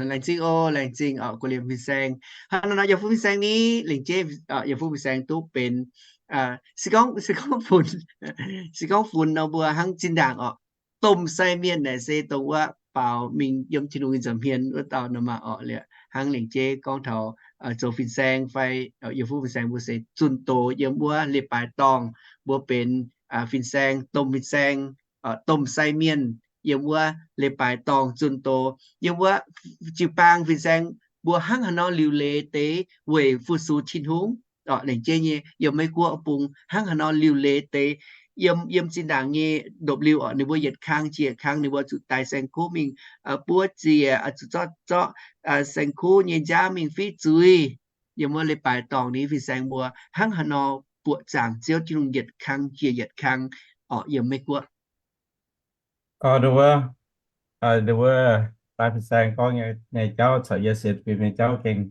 Laengz zingh oc, laengz zingh oc, guoqv liemh fin-saeng. Hnangv nor nor, yiem fuqv fin-saeng ni, lengc jeiv yiem fuqv fin-saeng duqv benx, se gorngv, se gorngv funx, se gorngv funx nor mbuo hnangv zinh ndaangc oc. Domh sai mienh naaic se dongh wuov baaux mingh yiem Tin-Hungh nyei nza'hmien wuov dauh nor maah oc. Liuz hnangv lengc jeiv gorngv taux zoux fin-saeng fai yiem fuqv fin-saeng mbuo se zunh doz yiem wuov leiz-baaix dorngh, mbuo benx fin-saeng, domh fin-saeng, domh sai mienh yiem wuov leiz-baaix dorngh zunh doz. Yiem wuov jiu-baang fin-saeng mbuo hnangv haaix nor liuc leiz deix weic fu-sux Tin-Hungh. Lengc jeiv nyei yiem Meiv Guoqv bung hnangv haaix nor liuc leiz deix, yiem, yiem zinh ndaangc nyei ndopv-liuh oc, ninh mbuo yietc kang jiex yietc kang ninh mbuo zuqc daaih saeng-kuv mingh buov ziec, zuqc zorqv, zorqv saeng-kuv nyei nziaamv mingh fiqv zuiz. Yiem wuov leiz-baaix dorngh ni fin-saeng mbuo hnangv haaix nor buoqc zaangc Ziouv Tin-Hungh yietc kang jiex yietc kang oc, yiem Meiv Guoqv. Ndo wuov, ndo wuov daaih fin-saeng gorngv nyei jauv caux yie sienx fim nyei jauv gengh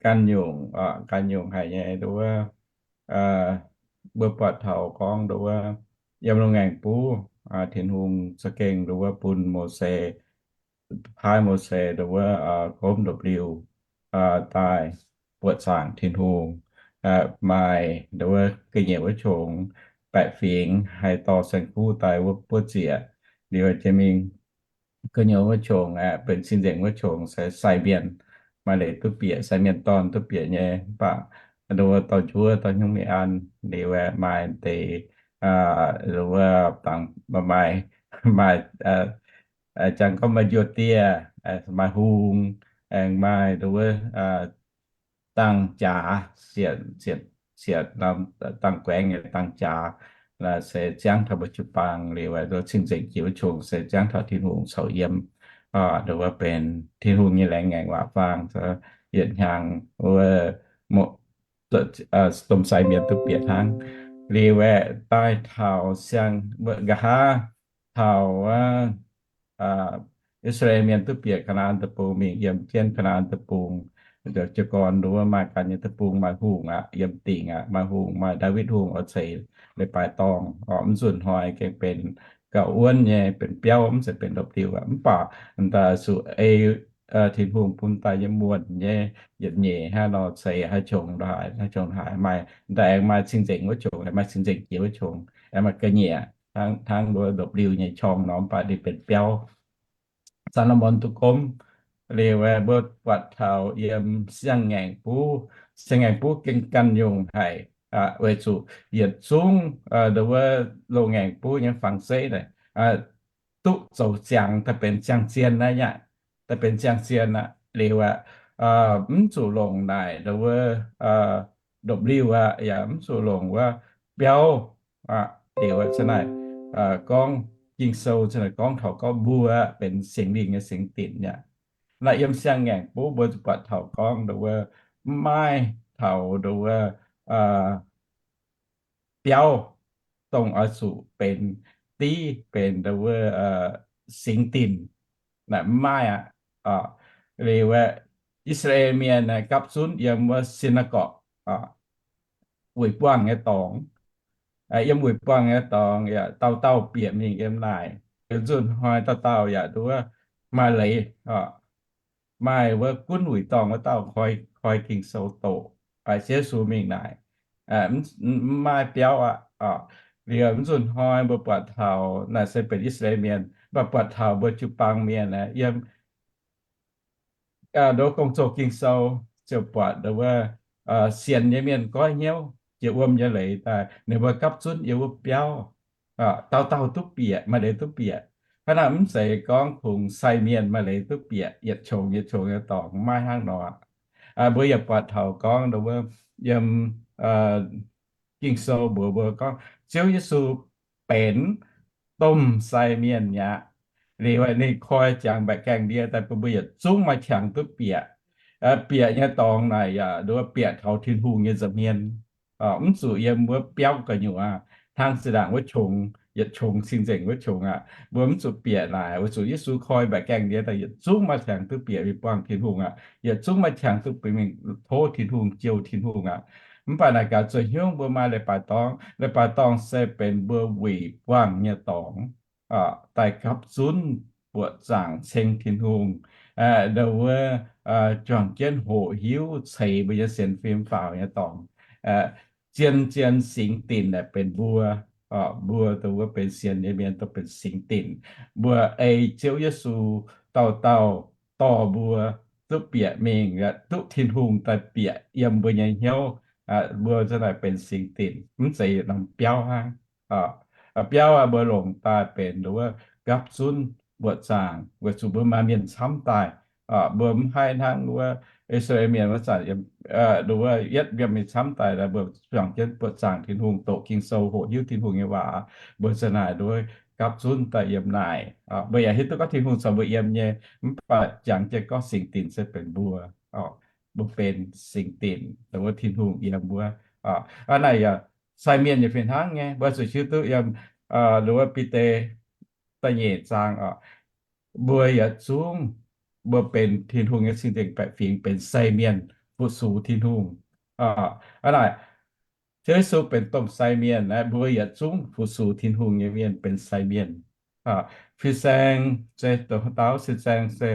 ganh nyungc, ganh nyungc haic nyei. Ndo wuov, mbuo buatc taux gorngv ndo wuov, yiem lungh ngaengc buv, Tin-Hungh za'gengh ndo wuov bun Mose, paaiv Mose ndo wuov gomv ndopv-liuh daaih buoqc zaangc Tin-Hungh, maaih ndo wuov ga'nyiec wuov qongx baeqc fingx haih dorh saeng-kuv daaih wuov buov ziec. Liuz jiex mingh ga'nyiec wuov qongx aeqv, benx cing-nzengc wuov qongx se sai mienh, maaih leiz duqv bieqc, sai mienh dorn duqv bieqc nyei. Mv baac ndo wuov dorh njuov dorh hnyouv mingh an. Liuz aeqv, maaih deix ndo wuov dangx, maaih, maaih, jangx gorngv maaih njoux dieh, maaih hungh, aengx maaih ndo wuov dangh jaax, siec, siec, siec, dangh guaengx nyei dangh jaax, se ziangv taux mbuo jiu-baang. Liuz aeqv, ndo wuov cing-nzengc jiex wuov qongx se ziangv taux Tin-Hungh corc yiem, ndo wuov benx Tin-Hungh nyei laengz ngaengc waac faang, yietc hnyangx wuov domh sai mienh duqv bieqc hnangv. Liuz aeqv, daaih taux siang, nqa'haav taux I^saa^laa^en Mienh duqv bieqc Kaa^naa^an Deic-Bung, mingh yiem jienv Kaa^naa^an Deic-Bung. Jiez gorn ndo wuov maaih ganh nyei deic-bung, maaih hungh aqv, yiem dingc aqv, maaih hungh, maaih Ndaawitv Hungh oix ceix leiz-baaix dorngh. Mv nzunc hnoi gengh benx gauh wuonv nyei, benx biauv, mv zeiz benx ndopv-liuh aqv. Mv baac daaih zuqc ei Tin-Hungh bun daaih nyei muonh nyei yietc nyeic hnangv nor ceix haaix qongx haaix, haaix qongx haaix maaih, daaih aengx maaih cing-nzengc wuov qongx, maaih cing-nzengc jiex wuov qongx, aengx maaih ga'nyiec hnangv ndo wuov ndopv-liuh nyei qorngv nor, mv baac ninh benx biauv. Saa^lo^morn duqv gomv. Liuz aeqv, mbuo buatc taux yiem siang-ngaengc buv, siang-ngaengc buv gengh ganh nyungc haic. Weic zuqc yietc zungv nduov wuov loz-ngaengc buv nyei fangx zeiv naaic duqv zoux ziangx daaih benx ziangh zien naaiv aqv, daaih benx ziangh zien aqv. Liuz aqv, mv zuqc longc naaic nduov wuov ndopv-liuh aqv, yaac mv zuqc longc wuov biauv. Liuz aqv, cingx naaic gorngv Ging-Sou cingx naaic gorngv taux gorngv mbuo benx Singx Lingh nyei singx dinc aqv. Naaiv yiem siang-ngaengc buv mbuo buatc taux gorngv nduov wuov mv maaih taux nduov wuov biauv dongh oix zuqc benx div benx nduov wuov singx dinc. Naaic mv maaih aqv. Liuz aqv, I^saa^laa^en Mienh gapv zunv yiem wuov synagogue, wuic buangh nyei dorngx. Yiem wuic buangh nyei dorngx yaac dauh dauh bieqc mingh yiem naaic. Liuz nzunc hnoi dauh dauh yaac nduov maaih leiz, maaih wuov gunv wuic dorngh wuov dauh koi, koi Ging-Sou doqc, baac Ziouv Yesu mingh naaic mv maaih biauv aqv. Liuz mv nzunc hnoi mbuo buatc taux naaic se benx I^saa^laa^en Mienh, mv baac buatc taux mbuo jiu-baang mienh yiem nduov gong-zoh Ging-Sou ziouc buatc nduov wuov sienx nyei mienh goiv hnyouv jiex wuom nyei leiz daaih, ninh mbuo gapv zunv yiem wuov biauv, dauh dauh duqv bieqc, maaih leiz duqv bieqc. Hnangv naaic mv zeiz gorngv kungx sai mienh maaih leiz duqv bieqc yietc qongx yietc qongx nyei dorngx, maiv hnangv nor. Mbuo yaac buatc taux gorngv nduov wuov yiem Ging-Sou mbuox mbuo gorngv Ziouv Yesu benx domh sai mienh mi'aqv. Liuz ninh koi ziangx mbaeqc gaengh ndie daaih bun mbuo yietc zungv maaih qangx duqv bieqc. Bieqc nyei dorngx naaic yaac nduov bieqc taux Tin-Hungh nyei nza'hmien, mv zuqc yiem wuov biauv gu'nyuoz hnangv zinh ndaangc wuov qongx, yietc qongx cing-nzengc wuov qongx aqv. Mbuo mv zuqc bieqc naaic, weic zuqc Yesu koi mbaeqc gaengh ndie daaih yietc zungv maaih qangx duqv bieqc mingh buangh Tin-Hungh aqv, yietc zungv maaih qangx duqv bieqc mingh tov Tin-Hungh, jouh Tin-Hungh aqv. Mv baac naaic gaax zoux hnyouv mbuo maaih leiz-baaix dorngx. Leiz-baaix dorngx se benx mbuo wuic buangh nyei dorngx, daaih gapv zunv buoqc zaangc ceng Tin-Hungh, nduov wuov juangc jienv hoqc hiuv ceix mbuo nyei sienx fim faaux nyei dorngx. Zien-zien singx dinc naaic benx mbuo, mbuo nduov wuov benx sienx nyei mienh dongh benx singx dinc. Mbuo ei Ziouv Yesu dauh dauh dorh mbuo duqv bieqc mingh, duqv Tin-Hungh daaih bieqc yiem mbuo nyei hnyouv, mbuo za'naaic benx singx dinc, mv zeiz norm biauv hnangv. Biauv mbuo longc daaih benx nduov wuov gapv zunv buoqc zaangc weic zuqc mbuo maaih mienh camv daaih. Mbuo mv haih hnangv wuov I^saa^laa^en Mienh wuov zanc, nduov wuov yietv yiem mingh camv daaih, mbuo juangc jienv buoqc zaangc Tin-Hungh, doqc Ging-Sou, hoqc hiuv Tin-Hungh nyei waac, mbuo za'naaic nduov gapv zunv daaih yiem naaic. Mbuo yaac hiuv duqv gorngv Tin-Hungh caux mbuo yiem nyei, mv baac jangx jienv gorngv singx dinc se benx mbuo. Mbuo benx singx dinc, nduov wuov Tin-Hungh yiem wuov. Hnangv naaic yaac sai mienh yaac fih hnangv nyei, mbuo zuqc hiuv duqv yiem nduov wuov Bide da'nyeic zaang oc, mbuo yietc zungv, mbuo benx Tin-Hungh nyei cing-nzengc baeqc fingx, benx sai mienh fu-sux Tin-Hungh. Hnangv naaic, Ziouv Yesu benx domh sai mienh, mbuo yietc zungv fu-sux Tin-Hungh nyei mienh benx sai mienh. Fin-saeng se, dongh haaix dauh fin-saeng se,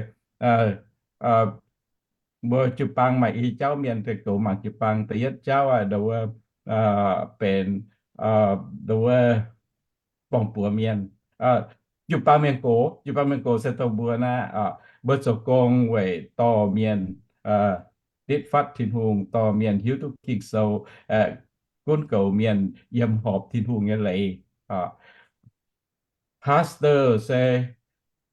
mbuo jiu-baang maaih i jauv mienh deix goux mangc jiu-baang. Da'yietv jauv aqv, nduov wuov benx, nduov wuov borng-buoz mienh. Jiu-baang mienh gox, jiu-baang mienh gox se dongh mbuo naaiv, mbuo zoux gong weic dorh mienh ditv fatv Tin-Hungh, dorh mienh hiuv duqv Ging-Sou, gunv goux mienh yiem horpc Tin-Hungh nyei leiz. Pastor se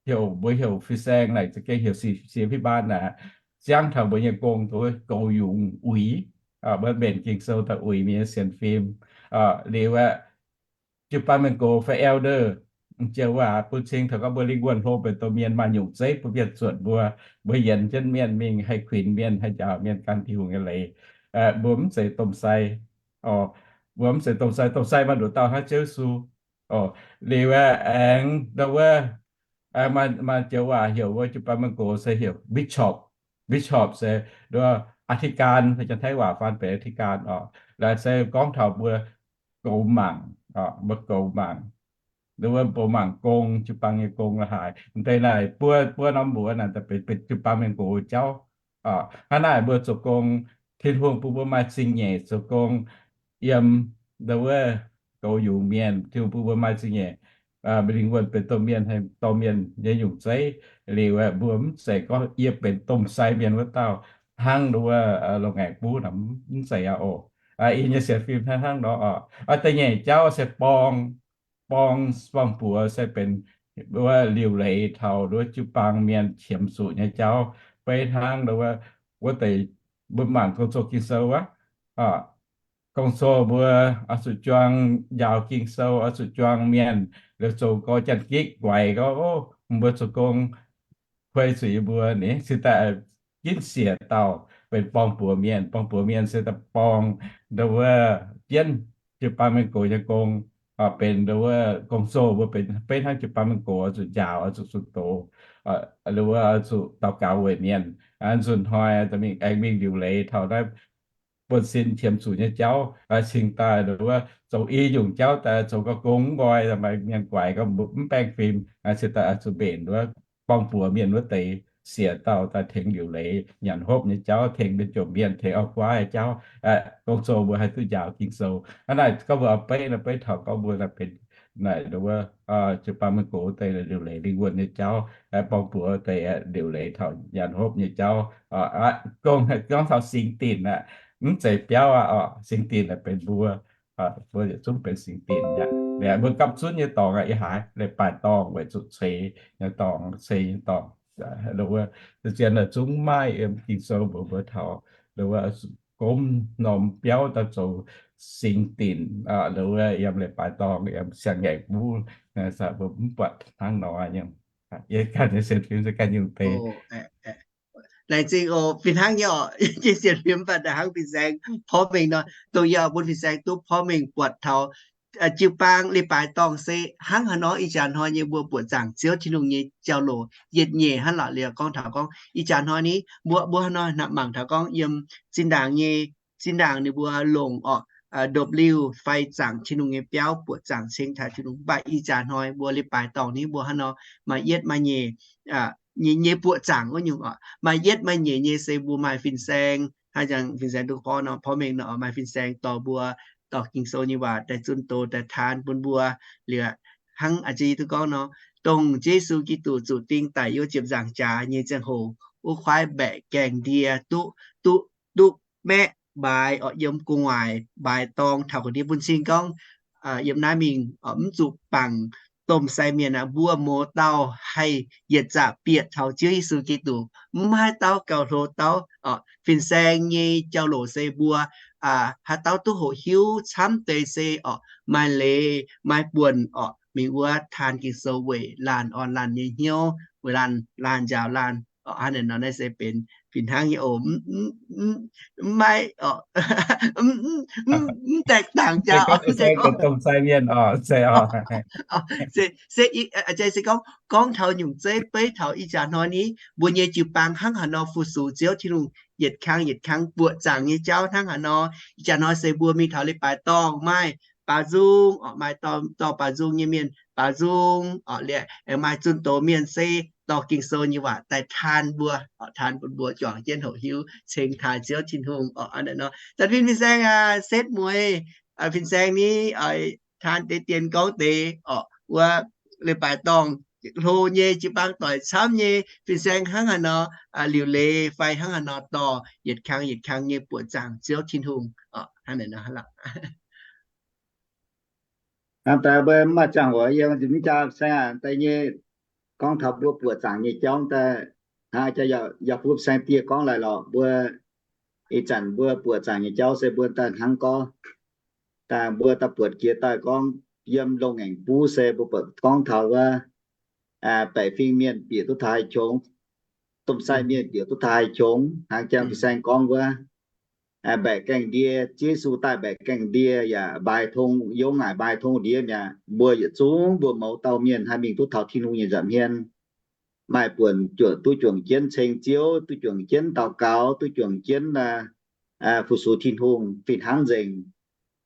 heuc, mbuo heuc fin-saeng naaic za'gengh heuc siex, siex fih mbaan naaic, ziangv taux mbuo nyei gong, goux yungz uix, mbuo mbenc Ging-Sou daaih uix mienh nyei sienx fim. Liuz aeqv, jiu-baang mienh gox fai elder, joux waac bun cing taux gorngv mbuo lingh wuonh hlo benx domh mienh maaih nyungc zeiv bun mienh zuotc mbuo, mbuo yienx jienv mienh mingh haih kuinx mienh, haih njaaux mienh gan Tin-Hungh nyei leiz. Mbuo mv zeiz domh sai. Mbuo mv zeiz domh sai. Domh sai maaih nduqc dauh hnangv Ziouv Yesu. Liuz aeqv, aengx nduov wuov maaih, maaih joux waac heuc wuov jiu-baang mienh gox se heuc bishop. Bishop se nduov อธิการ, Janx-Taiv waac faan benx อธิการ oc. Laaix se gorngv taux mbuo goux mangc, mbuo goux mangc, nduov wuov mbuo mangc gong, jiu-baang nyei gong la'haaix. M'deix naaic buo, buo norm mbuox naaic daaih benx, benx jiu-baang mienh gox jauv. Hnangv naaic mbuo zoux gong, Tin-Hungh bun mbuo maaih zingh nyeic zoux gong yiem nduov wuov goux yungz mienh. Tin-Hungh bun mbuo maaih zingh nyeic, mbuo lingh wuonh benx domh mienh, haih dorh mienh nyei nyungc zeiv. Liuz aeqv, mbuo mv zeiz gorngv yie benx domh sai mienh wuov dauh hnangv nduov wuov loz-ngaengc buv naaic, mv zeiz aqv oc. Ih nyei sienx fim hnangv nor oc. Da'nyeic jauv se borng, borng, borng-buoz se benx wuov liuc leiz taux wuov jiu-baang mienh qiemx zuqc nyei jauv, beiv hnangv wuov, wuov deix mbuo mangc gong-zoh Ging-Sou wuov, gong-zoh mbuo oix zuqc juang njaaux Ging-Sou, oix zuqc juang mienh, liuz zoux gorx janx-gitv guaix gorngv, mbuo zoux gong kuei zuqc yie mbuo ni, se daaih ginv siec dauh benx borng-buoz mienh. Borng-buoz mienh se daaih borng nduov wuov jienv jiu-baang mienh gox nyei gong, benx nduov wuov gong-zoh mbuo benx beiv hnangv jiu-baang mienh gox oix zuqc njaaux, oix zuqc zunh doz, wuov oix zuqc daux gaux weic mienh. Nzunc hnoi mingh aengx mingh liuc leiz taux naaiv buonv-sin qiemx zuqc nyei jauv, cingx daaih nduov wuov zoux i nyungc jauv daaih zoux gau gong mv nqoi, maaih mienh guaix gorngv mbuo mv baengh fim, cingx daaih oix zuqc mbenc wuov borng-buoz mienh wuov deix siec dauh daaih tengx liuc leiz nyanc hopv nyei jauv, tengx mienh jomc mienh, tengx auv-guaav nyei jauv. Gong-zoh mbuo haih duqv njaaux Ging-Sou. Hnangv naaic gorngv mbuo oix beiv nor, beiv taux gorngv mbuo naaic benx naaic nduov wuov jiu-baang mienh gox deix liuc leiz lingh wuonh nyei jauv, borng-buoz deix liuc leiz taux nyanc hopv nyei jauv. Gorngv taux singx dinc aqv, mv zeiz biauv aqv oc. Singx dinc naaic benx mbuo, mbuo yietc zungv benx singx dinc aqv. Mbuo gapv zunv nyei dorngx aqv, ih haaix leiz-baaix dorngh weic zuqc ceix nyei dorngx, ceix nyei dorngx. Zien naaic zungv maaih yiem Ging-Sou mbuox mbuo taux wuov gomv norm biauv daaih zoux singx dinc, wuov yiem leiz-baaix dorngh, yiem siang-ngaengc buv, mbuo mv buatc hnangv nor nyei. Yie ganh nyei sienx fim se ganh nyungc deix. Laengz zingh oc. Fih hnangv nyei oc, yie sienx fim mv baac hnangv fin-saeng porv mengh nor, dongh yie bun fin-saeng duqv porv mengh buatc taux jiu-baang leiz-baaix dorngh se hnangv haaix nor. Ih jaax hnoi nyei mbuo buoqc zaangc Ziouv Tin-Hungh nyei jauv-louc yietc nyeic hnangv lorqc. Liuz gorngv taux gorngv ih jaax hnoi ni mbuo, mbuo hnoi mangc taux gorngv yiem zinh ndaangc nyei, zinh ndaangc ninh mbuo longc oc, ndopv-liuh fai zaangc Tin-Hungh nyei biauv, buoqc zaangc ceng taux Tin-Hungh. Mv baac ih jaax hnoi mbuo leiz-baaix dorngh ni mbuo hnangv nor, maaih yietv maaih nyeic nyei, nyei buoqc zaangc wuov nyungc oc. Maaih yietv maaih nyeic nyei se mbuo maaih fin-saeng, hnangv jangx fin-saeng duqv porv nor, porv mengh nor, maaih fin-saeng dorh mbuo, dorh Ging-Sou nyei waac daaih zunh doz daaih taan bun mbuo. Liuz hnangv a'jang yie duqv gorngv nor, dongh Yesu Giduc zuqc ding daic yiem ziepc nzaangc jaax nyei ziangh hoc, wuov kuaaiv mbaeqc gaengh ndie duqv, duqv, duqv maeqv mbaaix oc, yiem gu'nguaaic mbaaix dorngh taux ga'ndiev bun cing gorngv, yiem naaiv mingh mv zuqc bangc domh sai mienh aqv. Mbuo mouz dauh haih yietc zaqc bieqc taux Ziouv Yesu Giduc, mv maaih haaix dauh gauh hlo dauh oc. Fin-saeng nyei jauv-louc se mbuo haaix dauh duqv hoqc hiuv camv deix se oc, maaih leiz maaih buonc oc, mingh wuov taan Ging-Sou weic laanh orn laanh nyei hnyouv, weic laanh, laanh njaaux laanh. Hnangv naaiv nor naaiv se benx fih hnangv nyei oc. Mv maaih, mv daaih dangc jaax, se gorngv, se gorngv, se gorngv, gorngv taux nyungc zeiv beiv taux ih jaax hnoi ni mbuo nyei jiu-baang hnangv haaix nor fu-sux Ziouv Tin-Hungh yietc kang yietc kang buoqc zaangc nyei jauv hnangv haaix nor. Ih jaax hnoi se mbuo mingh taux leiz-baaix dorngh maaih baaux nzung oc, maaih dorh baaux nzung nyei mienh baaux nzung oc, liuz aengx maaih zunh doz mienh se dorh Ging-Sou nyei waac daaih taan mbuo oc, taan bun mbuo juangc jienv hoqc hiuv ceng taaih Ziouv Tin-Hungh oc. Hnangv naaiv nor, zanc fin-saeng aac, setv mueiz, fin-saeng ni oix taan deix dien gorngv deix oc, wuov leiz-baaix dorngh hlo nyei, jiu-baang doic camv nyei, fin-saeng hnangv haaix nor liuc leiz fai hnangv haaix nor dorh yietc kang yietc kang nyei buoqc zaangc Ziouv Tin-Hungh oc. Hnangv naaiv nor hnangv lorqc. Hnangv daaih mbuo mv maaih ziangh hoc, yie mv jaa saeng aac daaih nyei gorngv taux mbuo buoqc zaangc nyei jauv daaih, hnangv jaa yaac, yaac bun saeng dieh gorngv laaic lorqc, mbuo ih zanc mbuo buoqc zaangc nyei jauv se mbuo daaih hnangv gorngv, daaih mbuo daaih buatc jiex daaih gorngv yiem loz-ngaengc buv se mbuo buatc gorngv taux wuov baeqc fingx mienh bieqc duqv taux haaix qongx, domh sai mienh bieqc duqv taux haaix qongx, hnangv jaa fin-saeng gorngv wuov, mbaeqc gaengh ndie, Ziouv Yesu daaih mbaeqc gaengh ndie yaac mbaaix tong, yongv naaic mbaaix tong ndiev mi'aqv. Mbuo yietc zungv mbuo mouz dauh mienh haih mingh duqv taux Tin-Hungh nyei nza'hmien, maaih buonc duqv juangc jienv ceng Ziouv, duqv juangc jienv daux gaux, duqv juangc jienv fu-sux Tin-Hungh fih hnangv nzengc.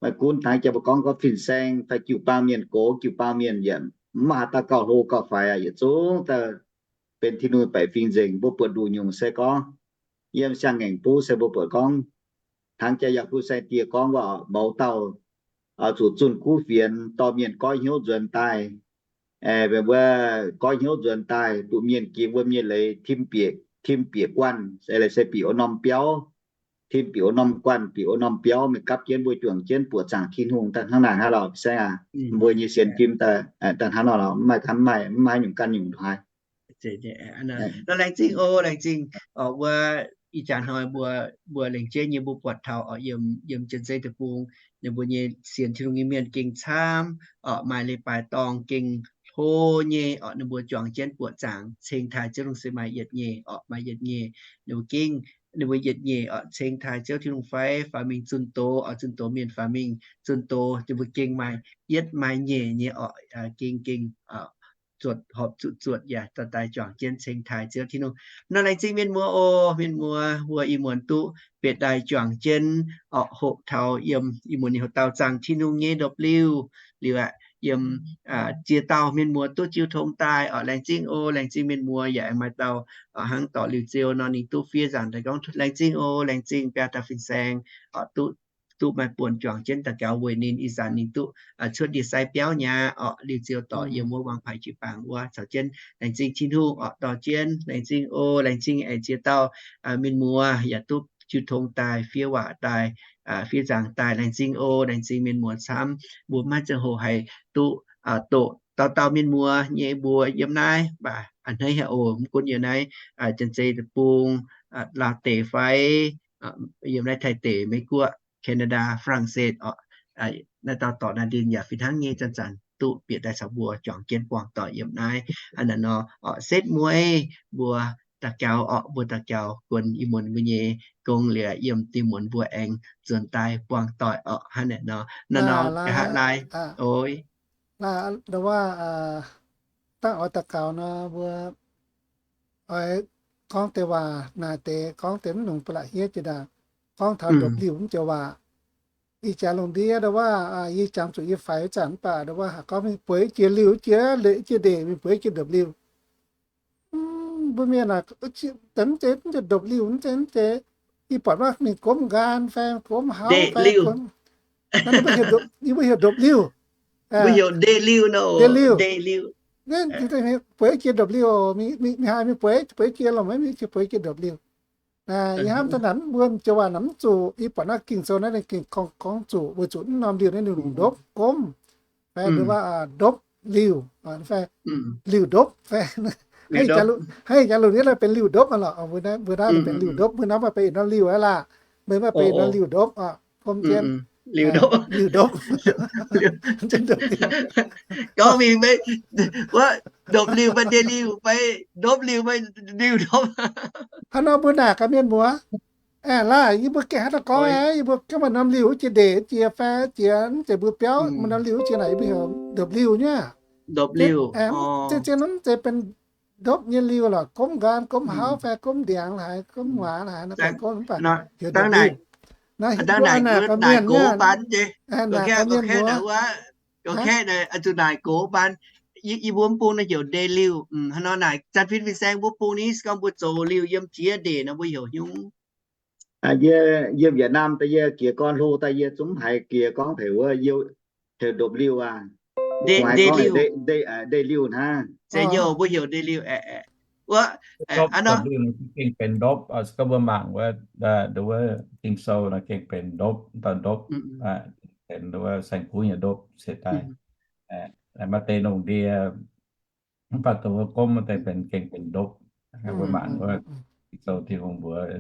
Maiv gunv hnangv jaa mbuo gorngv gorngv fin-saeng fai jiu-baang mienh gox, jiu-baang mienh yaac mv maaih haaix dauh gauh hlo gauh faix aqv, yietc zungv daaih benx Tin-Hungh baeqc fingx nzengc. Mbuo buatc nduqc nyungc se gorngv yiem siang-ngaengc buv se mbuo buatc gorngv, hnangv jaa yaac bun saeng dieh gorngv waac, mouz dauh oix zuqc zunh kuv fienx dorh mienh goiv hnyouv nzuonx daaih. Mbuo goiv hnyouv nzuonx daaih, bun mienh gix wuom nyei leiz tim bieqc, tim bieqc guanh, se leiz se bieqc wuov norm biauv. tim bieqc wuov norm guanh, bieqc wuov norm biauv, mingh gapv jienv mbuo juangc jienv buoqc zaangc Tin-Hungh daaih hnangv naaic hnangv lorqc. Saeng aac, mbuo nyei sienx fim daaih hnangv hnangv nor lorqc, mv maaih hnamv maaih, mv maaih haaix nyungc ganh nyungc haaix. Nor laengz zingh oc, laengz zingh oc, wuov ih jaax hnoi mbuo, mbuo laengz jienv nyei mbuo buatc taux oc, yiem, yiem Janx-Zei deic-bung, ninh mbuo nyei sienx Tin-Hungh nyei mienh gengh camv oc, maaih leiz-baaix dorngh gengh hlo nyei oc, ninh mbuo juangc jienv buoqc zaangc ceng taaih Ziouv Tin-Hungh se maaih yietc nyeic oc, maaih yietc nyeic. Ninh mbuo gengh, ninh mbuo yietc nyeic oc, ceng taaih Ziouv Tin-Hungh fai faaux mingh zunh doz oc, zunh doz mienh faaux mingh zunh doz, ninh mbuo gengh maaih yietv maaih nyeic nyei oc, gengh, gengh zuotc horpc zuqc zuotc yaac dorh daaih juangc jienv ceng taaih Ziouv Tin-Hungh. Nor laengz zingh mienh muoz oc, mienh muoz mbuo ih muonz duqv bieqc daaih juangc jienv oc, hoqc taux yiem ih muonz nyei hoc dauh zaangc Tin-Hungh nyei ndopv-liuh liuz aqv, yiem ziex dauh mienh muoz duqv jiu tong daaih oc, laengz zingh oc, laengz zingh mienh muoz. Yaac aengx maaih dauh oc, hnangv dorc Liuz Ziou nor, ninh duqv fiev nzaangc daaih gorngv, laengz zingh oc, laengz zingh biaa dauh fin-saeng oc, duqv, duqv maaih buonc juangc jienv daux gaux weic ninh. Ih zanc ninh duqv cuotv ndie-sai biauv nyei aqv oc. Liuz Ziou dorc yiem wuov Wang Pai jiu-baang wuov caux jienv laengz zingh Tin-Hungh oc, dorh jienv laengz zingh oc, laengz zingh aengx ziex dauh mienh muoz yaac duqv jiu tong daaih, fiev waac daaih, fiev nzaangc daaih, laengz zingh oc, laengz zingh mienh muoz camv. Mbuo maiv zeiz hoc haiz duqv doqc dauh dauh mienh muoz nyei mbuox yiem naaiv, mv baac a'hneiv haic oc, mv gunv yiem naaiv Janx-Zei deic-bung, Laauv deic fai yiem naaiv Taiv deic, Meiv Guoqv, Canada, Faa^lang^setv oc, naaiv dauh dorc Naa^ndin yaac fih hnangv nyei zanc-zanc duqv bieqc daaih caux mbuo juangc jienv buangh doic yiem naaiv. Hnangv naaiv nor oc, setv mueiz mbuo daux gaux oc, mbuo daux gaux guon ih muonz mbuo nyei gong liuz, yiem diuh muonz mbuo aengx nzuonx daaih buangh doic oc. Hnangv naaiv nor, nor nor nqa'haav laai oc, dongh wuov dangh oix daux gaux nor, mbuo oix gorngv deix waac naaic deix, gorngv deix mv nungx ba'laqc hniev jiex ndaangc, gorngv taux ndopv-liuh mv joux waac. Ih jaax lungh ndiev dongh wuov yie jangx zuqc yie faix wuov zanc mv baac dongh wuov haiz gorngv mingh bueix jiex liuh jiex, leiz jiex ndeic, mingh bueix jiex ndopv-liuh. Mbuo mienh aah, mv zeiz, mv zeiz ndopv-liuh, mv zeiz, mv zeiz. Yie buatc maiv mingh gomv nqaang fai gomv hlauv fai, yie mbuo heuc ndopv-liuh, ndeic-liuh, bueix jiex ndopv-liuh, mingh haaix mingh bueix, bueix jiex lomh maiv mingh jiex bueix jiex ndopv-liuh. Yie hnamv daaih naaic mv mbuo joux waac naaic mv zuqc. Yie buatc naaiv Ging-Sou naaiv ninh gengh gorngv zuqc weic zuqc mv norm liuh naaiv ninh longc ndopv gomv, fai ndopv-liuh, fai liuh ndopv, fai hnangv ih jaax lungh ndiev naaiv benx liuh ndopv aqv lorqc. Mbuo naaiv benx liuh ndopv, mbuo naaiv maaih benx norm liuh aqv laah. Mbuo maaih benx norm liuh ndopv oc, gomv jienv liuh ndopv. Gorngv mingh maiv, wuov ndopv-liuh fai ndeic-liuh fai ndopv-liuh fai liuh ndopv. Hnangv nor mbuo naaic gaax mienh muoz, aeqv, laah, yie mbuo gengh hnangv naaiv gorngv aqv, yie mbuo gengh maaih norm liuh wuov jiex ndeic jiex fai jiex, mv zeiz mbuo biauv maaih norm liuh wuov jiex naaic, yie mbuo heuc ndopv-liuh nyei. Zien, zien nor mv zeiz benx ndopv nyei liuh lorqc, gomv nqaang, gomv hlauv fai gomv ndiangx haaix, gomv waac haaix, naaiv benx gomv mv baac heuc ndopv-liuh. Naaiv hiuv duqv naaic gaax mienh, naaic gaax mienh muoz, gorngv kaeqv naaic zuqc naaic gox baan. Yie mbuo mv bung naaiv heuc ndeic-liuh. Hnangv nor naaic zanc fin fin-saeng mbuo bung ni se gorngv mbuo zoux liuh yiem jiex ndeic nor mbuo heuc hnyungv. Yie, yiem Yietc Naamh daaih yie jiex gorn hlo daaih yie zungv mv haiz jiex gorngv heuc wuov, heuc ndopv-liuh aqv. Ndeic-liuh hnangv. Zeiz nyei, mbuo heuc ndeic-liuh. Wuov, ndopv, ndopv-liuh nor gengh benx ndopv, se gorngv mbuo mangc wuov, wuov Ging-Sou nor gengh benx ndopv, dauh ndopv, benx wuov saeng-kuv nyei ndopv ceix daaih. Maaih deix lungh ndiev mv baac dongh wuov gomv maaih deix benx gengh benx ndopv. Mbuo mangc wuov Ging-Sou Tin-Hungh mbuox.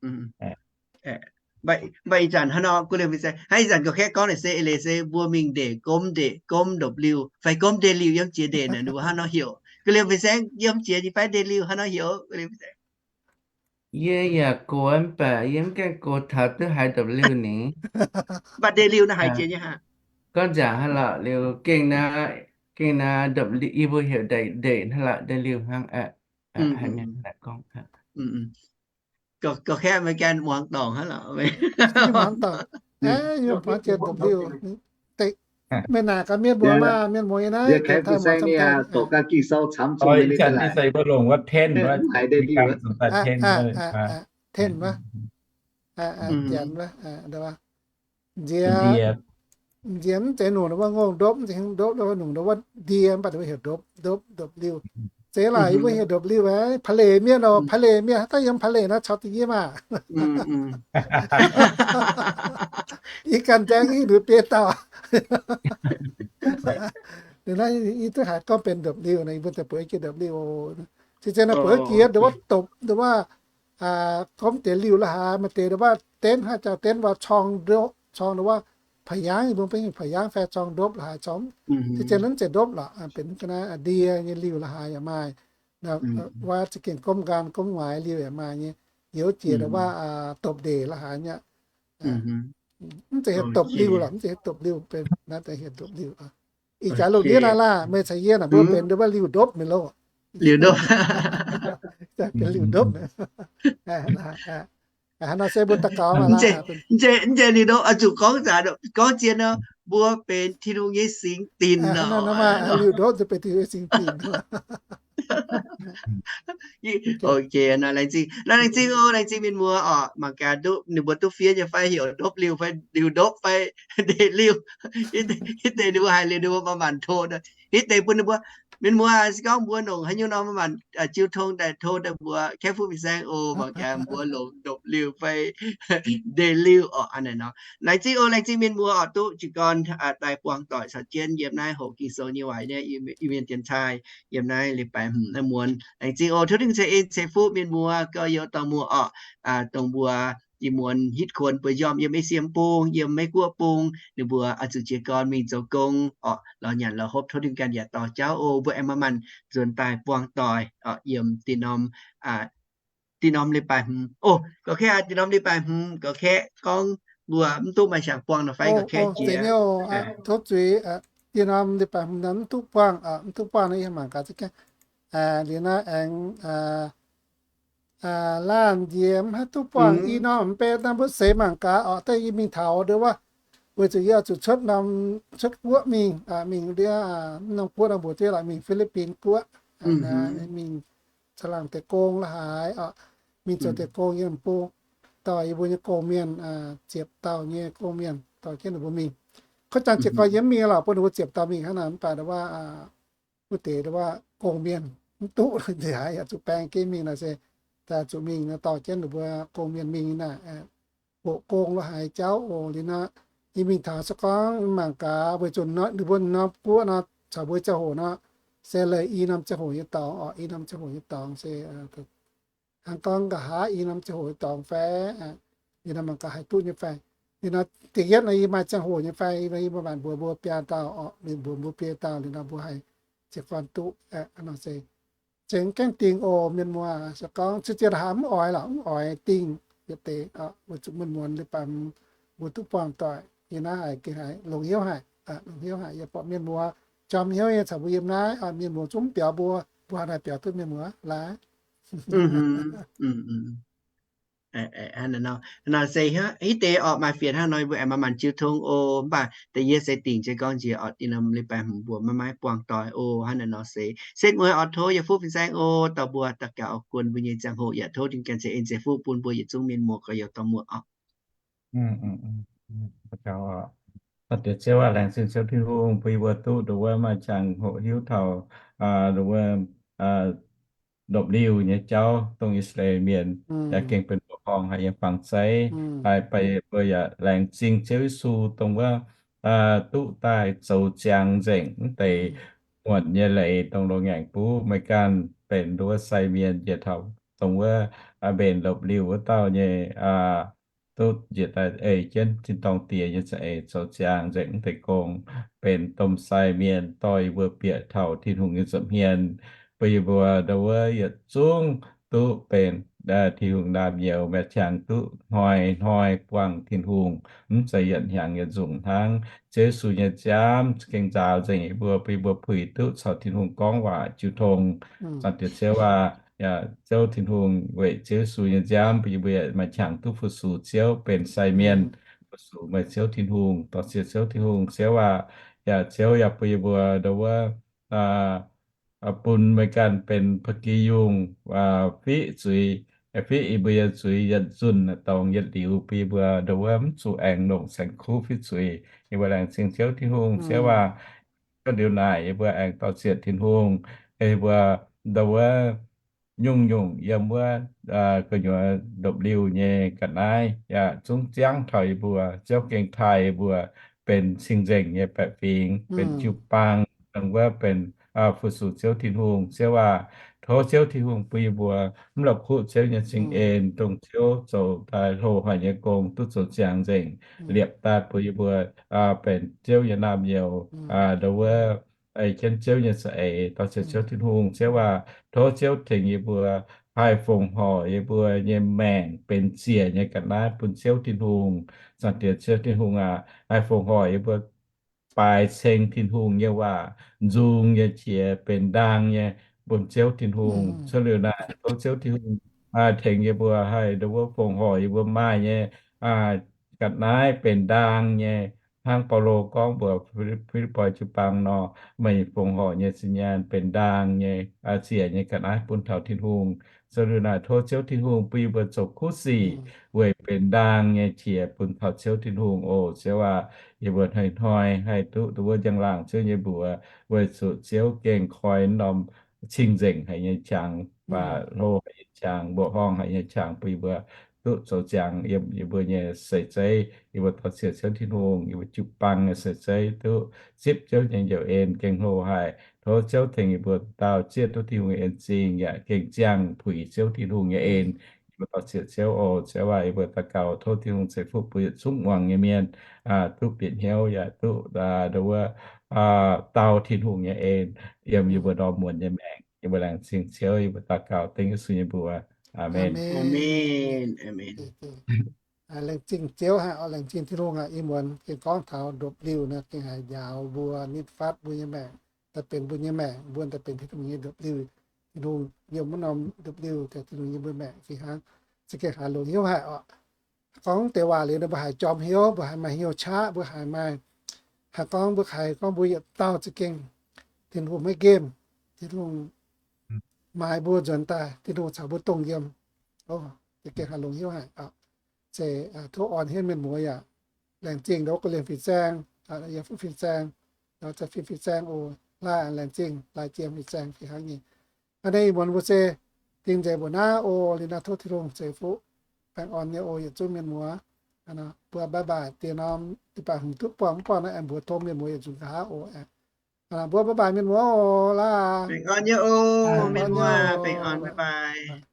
Mv baac ih zanc hnangv nor, gu liemh fin-saeng, hnangv ih zanc ga'kaeqv gorngv naaic se eix leiz se mbuo mingh ndeic, gomv ndeic, gomv ndopv-liuh fai gomv ndeic-liuh yiem jiex ndeic naaic, ninh mbuo hnangv nor heuc. Gu liemh fin-saeng, yiem jiex nyei fai ndeic-liuh hnangv nor heuc, gu liemh fin-saeng? Yie yaac gox mv baac yie mv gaengh gox taux duqv haiz ndopv-liuh ni. Mv baac ndeic-liuh naaiv haiz jiex nyei haic. Gorngv nzaangc hnangv lorqc, liuz gengh naaiv, gengh naaiv ndopv-liuh, yie mbuo heuc ndeic, ndeic hnangv lorqc, ndeic-liuh hnangv aqv. Haiz mienh gorngv, ga'kaeqv maiv gaengh muangx dorngc hnangv lorqc. Meih naaic gaax mienh muoz maah, mienh muoz nyei naaiv, Janx wuov, nziex, nziex mv zeiz nungc wuov ngongh ndopv, mv zeiz ndopv, nungc ndopv wuov ndie, mv baac ndopv heuc ndopv, ndopv, ndopv-liuh. Zeiz laaix yie mbuo heuc ndopv-liuh aqv, pa'leic mienh oc, pa'leic mienh haaix dauh yiem pa'leic naaiv caux da'nyeic maah. Yie ganh nzaeng yie nduqc biei dauh. Naaiv yie duqv haiz gorngv benx ndopv-liuh nor, yie mbuo daaih bueix jiex ndopv-liuh. Cien-cien nor bueix jiex ndopv-liuh, ndopv-liuh, gomv deix liuh la'haaix, maaih deix ndopv-liuh denv haaix jauv denv waac corng, corng ndopv-liuh pa'yaangv, yie mbuo benx pa'yaangv fai corng ndopv la'haaix corng. Cien-cien naaiv zeiz ndopv lorqc, benx ga'naaiv ndie nyei liuh la'haaix yaac maaih. Waac za'gengh gomv nqaang gomv waaic liuh yaac maaih nyei. Youz jiex ndopv-liuh dopc ndeic la'haaix nyei. Mv zeiz hietv dopv-liuh lorqc, mv zeiz hietv dopv-liuh, benx naaiv deix hietv dopv-liuh. Ih jaax lungh ndiev naaiv laah, meih caux yie naaic mbuo benx ndopv-liuh liuh ndopv mingh loh. Liuh ndopv. Benx liuh ndopv. Hnangv nor se mbuo daux gaux maah. Mv zeiz liuh ndopv, oix zuqc gorngv, gorngv zien nor, mbuo benx Tin-Hungh nyei singx dinc nor. Liuh ndopv benx Tin-Hungh nyei singx dinc. Ok, laengz zingh, laengz zingh oc, laengz zingh mienh muoz oc. Mangc gaax duqv ninh mbuo duqv fiev nyei fai, heuc ndopv-liuh fai liuh ndopv fai ndeic-liuh. Hitv deix ninh mbuo haiz liuz ninh mbuo manc-manc tov. Hitv deix bun ninh mbuo, mienh muoz se gorngv mbuo longc haaix nyungc nor manc-manc jiu tong daaih tov daaih mbuox Kaeqv Fuqv Fin-Saeng oc. Mangc gaax mbuo longc ndopv-liuh fai ndeic-liuh oc. Hnangv naaic nor, laengz zingh oc, laengz zingh mienh muoz oc, duqv jiez gorn daaih buangh doic caux jienv yiem naaiv hoqc Ging-Sou nyei waac nyei Iu-Mienh dienx-taaih yiem naaiv leiz-baaix hmz naaiv muonz. Laengz zingh oc, tov Tin-Hungh ceix en ceix fuqv mienh muoz gorx-youz dorh muoz oc, dongh mbuo ih muonz hitv kuonx bueix njormh yiem Esie Bung, yiem Meiv Guoqv Bung, ninh mbuo oix zuqc jiez gorn mingh zoux gong oc, lorz nyanc lorz hopv, tov Tin-Hungh ganh yaac dorh jauv oc. Mbuo aengx manc-manc nzuonx daaih buangh doic oc, yiem diuh norm diuh norm leiz-baaix hmz oc. Gorngv kaeqv diuh norm leiz-baaix hmz, gorngv kaeqv gorngv mbuo mv duqv maaih qangx buangh nor fai gorngv kaeqv jiex. Tov zuiz, diuh norm leiz-baaix hmz nor mv duqv buangh, mv duqv buangh nor yie mangc gaax za'gengh liuz naaiv aengx laanh nziex mv haih duqv buangh. I norm mv bei naaiv mbuo seix mangc gaax oc, daaih yie mingh taux ndo wuov, weic zuqc yie oix zuqc cuotv norm, cuotv guoqv mingh, mingh ndiev norm guoqv nor mbuox jienv laaix mingh Fi^li^bin Guoqv, mingh caangh laangh deix gong la'haaix oc, mingh zoux deix gong yiem bung, dorh yie mbuo nyei gong-mienh ziepc dauh nyei gong-mienh dorh jienv ninh mbuo mingh. Kov jangx jiez gorn yie mv mingh lorqc, bun ninh mbuo ziepc dauh mingh hnangv naaic, mv baac wuov deix wuov gong-mienh mv duqv nziex haiz yaac zuqc baeng jienv mingh naaic se, daaih zuqc mingh nor dorh jienv ninh mbuo gong-mienh mingh naaic, hoqc gong la'haaix jauv oc. Liuz nor, yie mingh taux se gorngv mangc gaax weic zuqc ninh mbuo norm guoqv nor caux mbuo ziangh hoc nor, se leih i norm ziangh hoc nyei dorngx oc, i norm ziangh hoc nyei dorngx se hnangv gorngv nqa'haav i norm ziangh hoc nyei dorngx fai, liuz nor mangc gaax haih duqv nyei fai. Liuz nor da'yietv nor yie maaih ziangh hoc nyei fai, yie maaih maanc mbuox mbuo biaa dauh oc, mbuox mbuo biaa dauh liuz nor mbuo haih jiez gorn duqv nor se zengx gaengh dingh oc mienh muoz. Se gorngv cien-cien haaix mv oix lorqc, mv oix dingh yietc deix, weic zuqc mienh muoz leiz-baaix mbuo duqv buangh doic, yie naaiv haiz gengh haiz longx hnyouv haic, longx hnyouv haic. Yie buatc mienh muoz jomc hnyouv nyei caux mbuo yiem naaiv, mienh muoz zungv biaux mbuo, mbuo haaix daaih biaux duqv mienh muoz laaix. Naaiv se hitv deix oc maaih fienx hnangv nor mbuo aengx manc-manc jiu tong oc. Mv baac da'yietv se dingc jienv gorngv njiec oc, diuh norm leiz-baaix hmz mbuo maiv maaih buangh doic oc. Hnangv naaiv nor se setv mueiz oc, tov yie fuqv fin-saeng oc, dorh mbuo daux gaux oix guon mbuo nyei ziangh hoc, yaac tov Tin-Hungh ganh ceix en ceix fuqv bun mbuo yietc zungv mienh muoz gorx-youz dorh muoz oc. Diex Ziouv aac, laengz zingh Ziouv Tin-Hungh bun yie mbuo duqv ndongc wuov maaih qangx hoqc hiuv taux ndongc wuov ndopv-liuh nyei jauv dongh I^saa^laa^en Mienh yaac gengh benx mbuo horngh haic yiem Fangx Zeiv. Haiz baac mbuo yaac laengz zingh Ziouv Yesu dongh wuov duqv daaih zoux ziangx nzengc mv deix muonc nyei leiz dongh loz-ngaengc buv meih ganh benx ndongc wuov sai mienh njiec taux dongh wuov mbenc ndopv-liuh wuov dauh nyei duqv njiec daaih ei jienv tin-dorngh Diex nyei za'eix zoux ziangx nzengc mv deix gong, benx domh sai mienh dorh yie mbuo bieqc taux Tin-Hungh nyei nza'hmien, bun yie mbuo ndongc wuov yietc zungv duqv benx Tin-Hungh naamh nyouz, maaih qangx duqv hnoi-hnoi buangh Tin-Hungh, mv zeiz yietc hnyangx yietc nzunc hnangv. Ziouv Yesu nyei nziaamv gengh nzaaux nzengc yie mbuo, bun yie mbuo puix duqv caux Tin-Hungh gorngv waac jiu tong. Zanc Diex Ziouv aac, Ziouv Tin-Hungh weic Ziouv Yesu nyei nziaamv bun yie mbuo maaih qangx duqv fu-sux Ziouv benx sai mienh, fu-sux meih Ziouv Tin-Hungh, dorh siex Ziouv Tin-Hungh. Ziouv aac, yaac Ziouv yaac bun yie mbuo ndongc wuov bun meih ganh benx ba'gi yungh fiqv zuiz, fiqv yie mbuo nyei zuiz yietc nzunc dorngx yietc liuz, bun yie mbuo ndongc wuov mv zuqc aengx longc saeng-kuv fiqv zuiz. Yie mbuo laengz zingh Ziouv Tin-Hungh. Ziouv aac, liuz naaic yie mbuo aengx dorh ziec Tin-Hungh, yie mbuo ndau wuov nyungc-nyungc yiem wuov gu'nyuoz ndopv-liuh nyei ga'naaiv yaac zungv ziangv taux yie mbuo. Ziouv gengh taaih yie mbuo benx cing-nzengc nyei baeqc fingx, benx jiu-baang, dongh wuov benx fu-sux Ziouv Tin-Hungh. Ziouv aac, tov Ziouv Tin-Hungh bun yie mbuo mv la'kuqv Ziouv nyei cing-en, dongh Ziouv zoux daaih hlo haic nyei gong duqv zoux ziangx nzengc, liepc daaih bun yie mbuo benx Ziouv nyei naamh nyouz, ndau wuov ei jienv Ziouv nyei za'eix. Dau siec Ziouv Tin-Hungh. Ziouv aac, tov Ziouv tengx yie mbuo haih fongc horc yie mbuo nyei maengc benx ziec nyei ga'naaiv bun Ziouv Tin-Hungh. Zaangc Diex Ziouv Tin-Hungh aac, haih fongc horc yie mbuo baaix ceng Tin-Hungh nyei waac nzung nyei qiex benx ndaang nyei bun Ziouv Tin-Hungh. Cuotv liuz naaic, tov Ziouv Tin-Hungh tengx yie mbuo haih ndau wuov fongc horc yie mbuo maaih nyei ga'naaiv benx ndaang nyei, hnangv Baulo gorngv mbuox Fi^lipv^poi jiu-baang nor, meih fongc horc nyei zinh nyaanh benx ndaang nyei, ziec nyei ga'naaiv bun taux Tin-Hungh. Cuotv liuz naaic, tov Ziouv Tin-Hungh bun yie mbuo zoux kuv sic weic benx ndaang nyei qiex bun taux Ziouv Tin-Hungh oc. Ziouv aac, yie mbuo hnoi-hnoi haih duqv ndau wuov njang-laangc Ziouv nyei mbuox, weic zuqc Ziouv gengh koi norm cing-nzengc haic nyei qangx, baac hlo haic nyei qangx, mbuoqc horngh haic nyei qangx bun yie mbuo duqv zoux ziangx yiem yie mbuo nyei seix zeiv. Yie mbuo dau siec Ziouv Tin-Hungh, yie mbuo jiu-baang nyei seix zeiv duqv zipv Ziouv nyei njoux en gengh hlo haic. Tov Ziouv tengx yie mbuo dauh zieqv duqv Tin-Hungh nyei en-zingh yaac gengh ziangh puix Ziouv Tin-Hungh nyei en. Yie mbuo dau siec Ziouv oc. Ziouv aac, yie mbuo daux gaux tov Tin-Hungh ceix fuqv bun yietc zungv muangx nyei mienh duqv bieqc hnyouv yaac duqv ndau wuov dau Tin-Hungh nyei en yiem yie mbuo ndorm muonz nyei maengc. Yie mbuo laengz zingh Ziouv. Yie mbuo daux gaux dengv Yesu nyei mbuox. Aamen. Laengz zingh Ziouv haic, laengz zingh Tin-Hungh aac. Ih muonz gengh gorngv taux ndopv-liuh nor, gengh haih njaaux mbuo nitv fatv mbuo nyei maengc, daaih benx mbuo nyei maengc, mbuo daaih benx Tin-Hungh nyei ndopv-liuh. Tin-Hungh yiem wuov norm ndopv-liuh daaih Tin-Hungh yiem mbuo maengc fih hnangv. Za'gengh haiz longx hnyouv haic oc. Gorngv deix waac liuz nor, mbuo haiz jorm hnyouv, mbuo haiz maaih hnyouv qaqv, mbuo haiz maaih, haiz gorngv mbuo haiz gorngv mbuo yietc dauh za'gengh Tin-Hungh maiv nqemh, Tin-Hungh maaiz mbuo nzuonx daaih, Tin-Hungh caux mbuo dongh yiem. Za'gengh haiz longx hnyouv haic. Zeiz tov orn henv mienh muoz yaac laengz zingh ndau gorx-lienh fin-saeng, yaac fuqv fin-saeng, ndau za'fin fin-saeng oc. Laih laengz zingh, laih jiem fin-saeng fih hnangv nyei. Hnangv naaiv ih muonz mbuo se dingh nzengc mbuo naaiv oc. Liuz naaiv tov Tin-Hungh ceix fuqv baengh orn nyei oc yietc zungv mienh muoz. Mbuo bye bye diex norm, diex baac hungh duqv buangh mv buangh naaiv aengx mbuox tov mienh muoz yietc zungv nqa'haav oc. Mbuo bye bye mienh muoz oc laaix. Baengh orn nyei oc, mienh muoz, baengh orn, bye bye.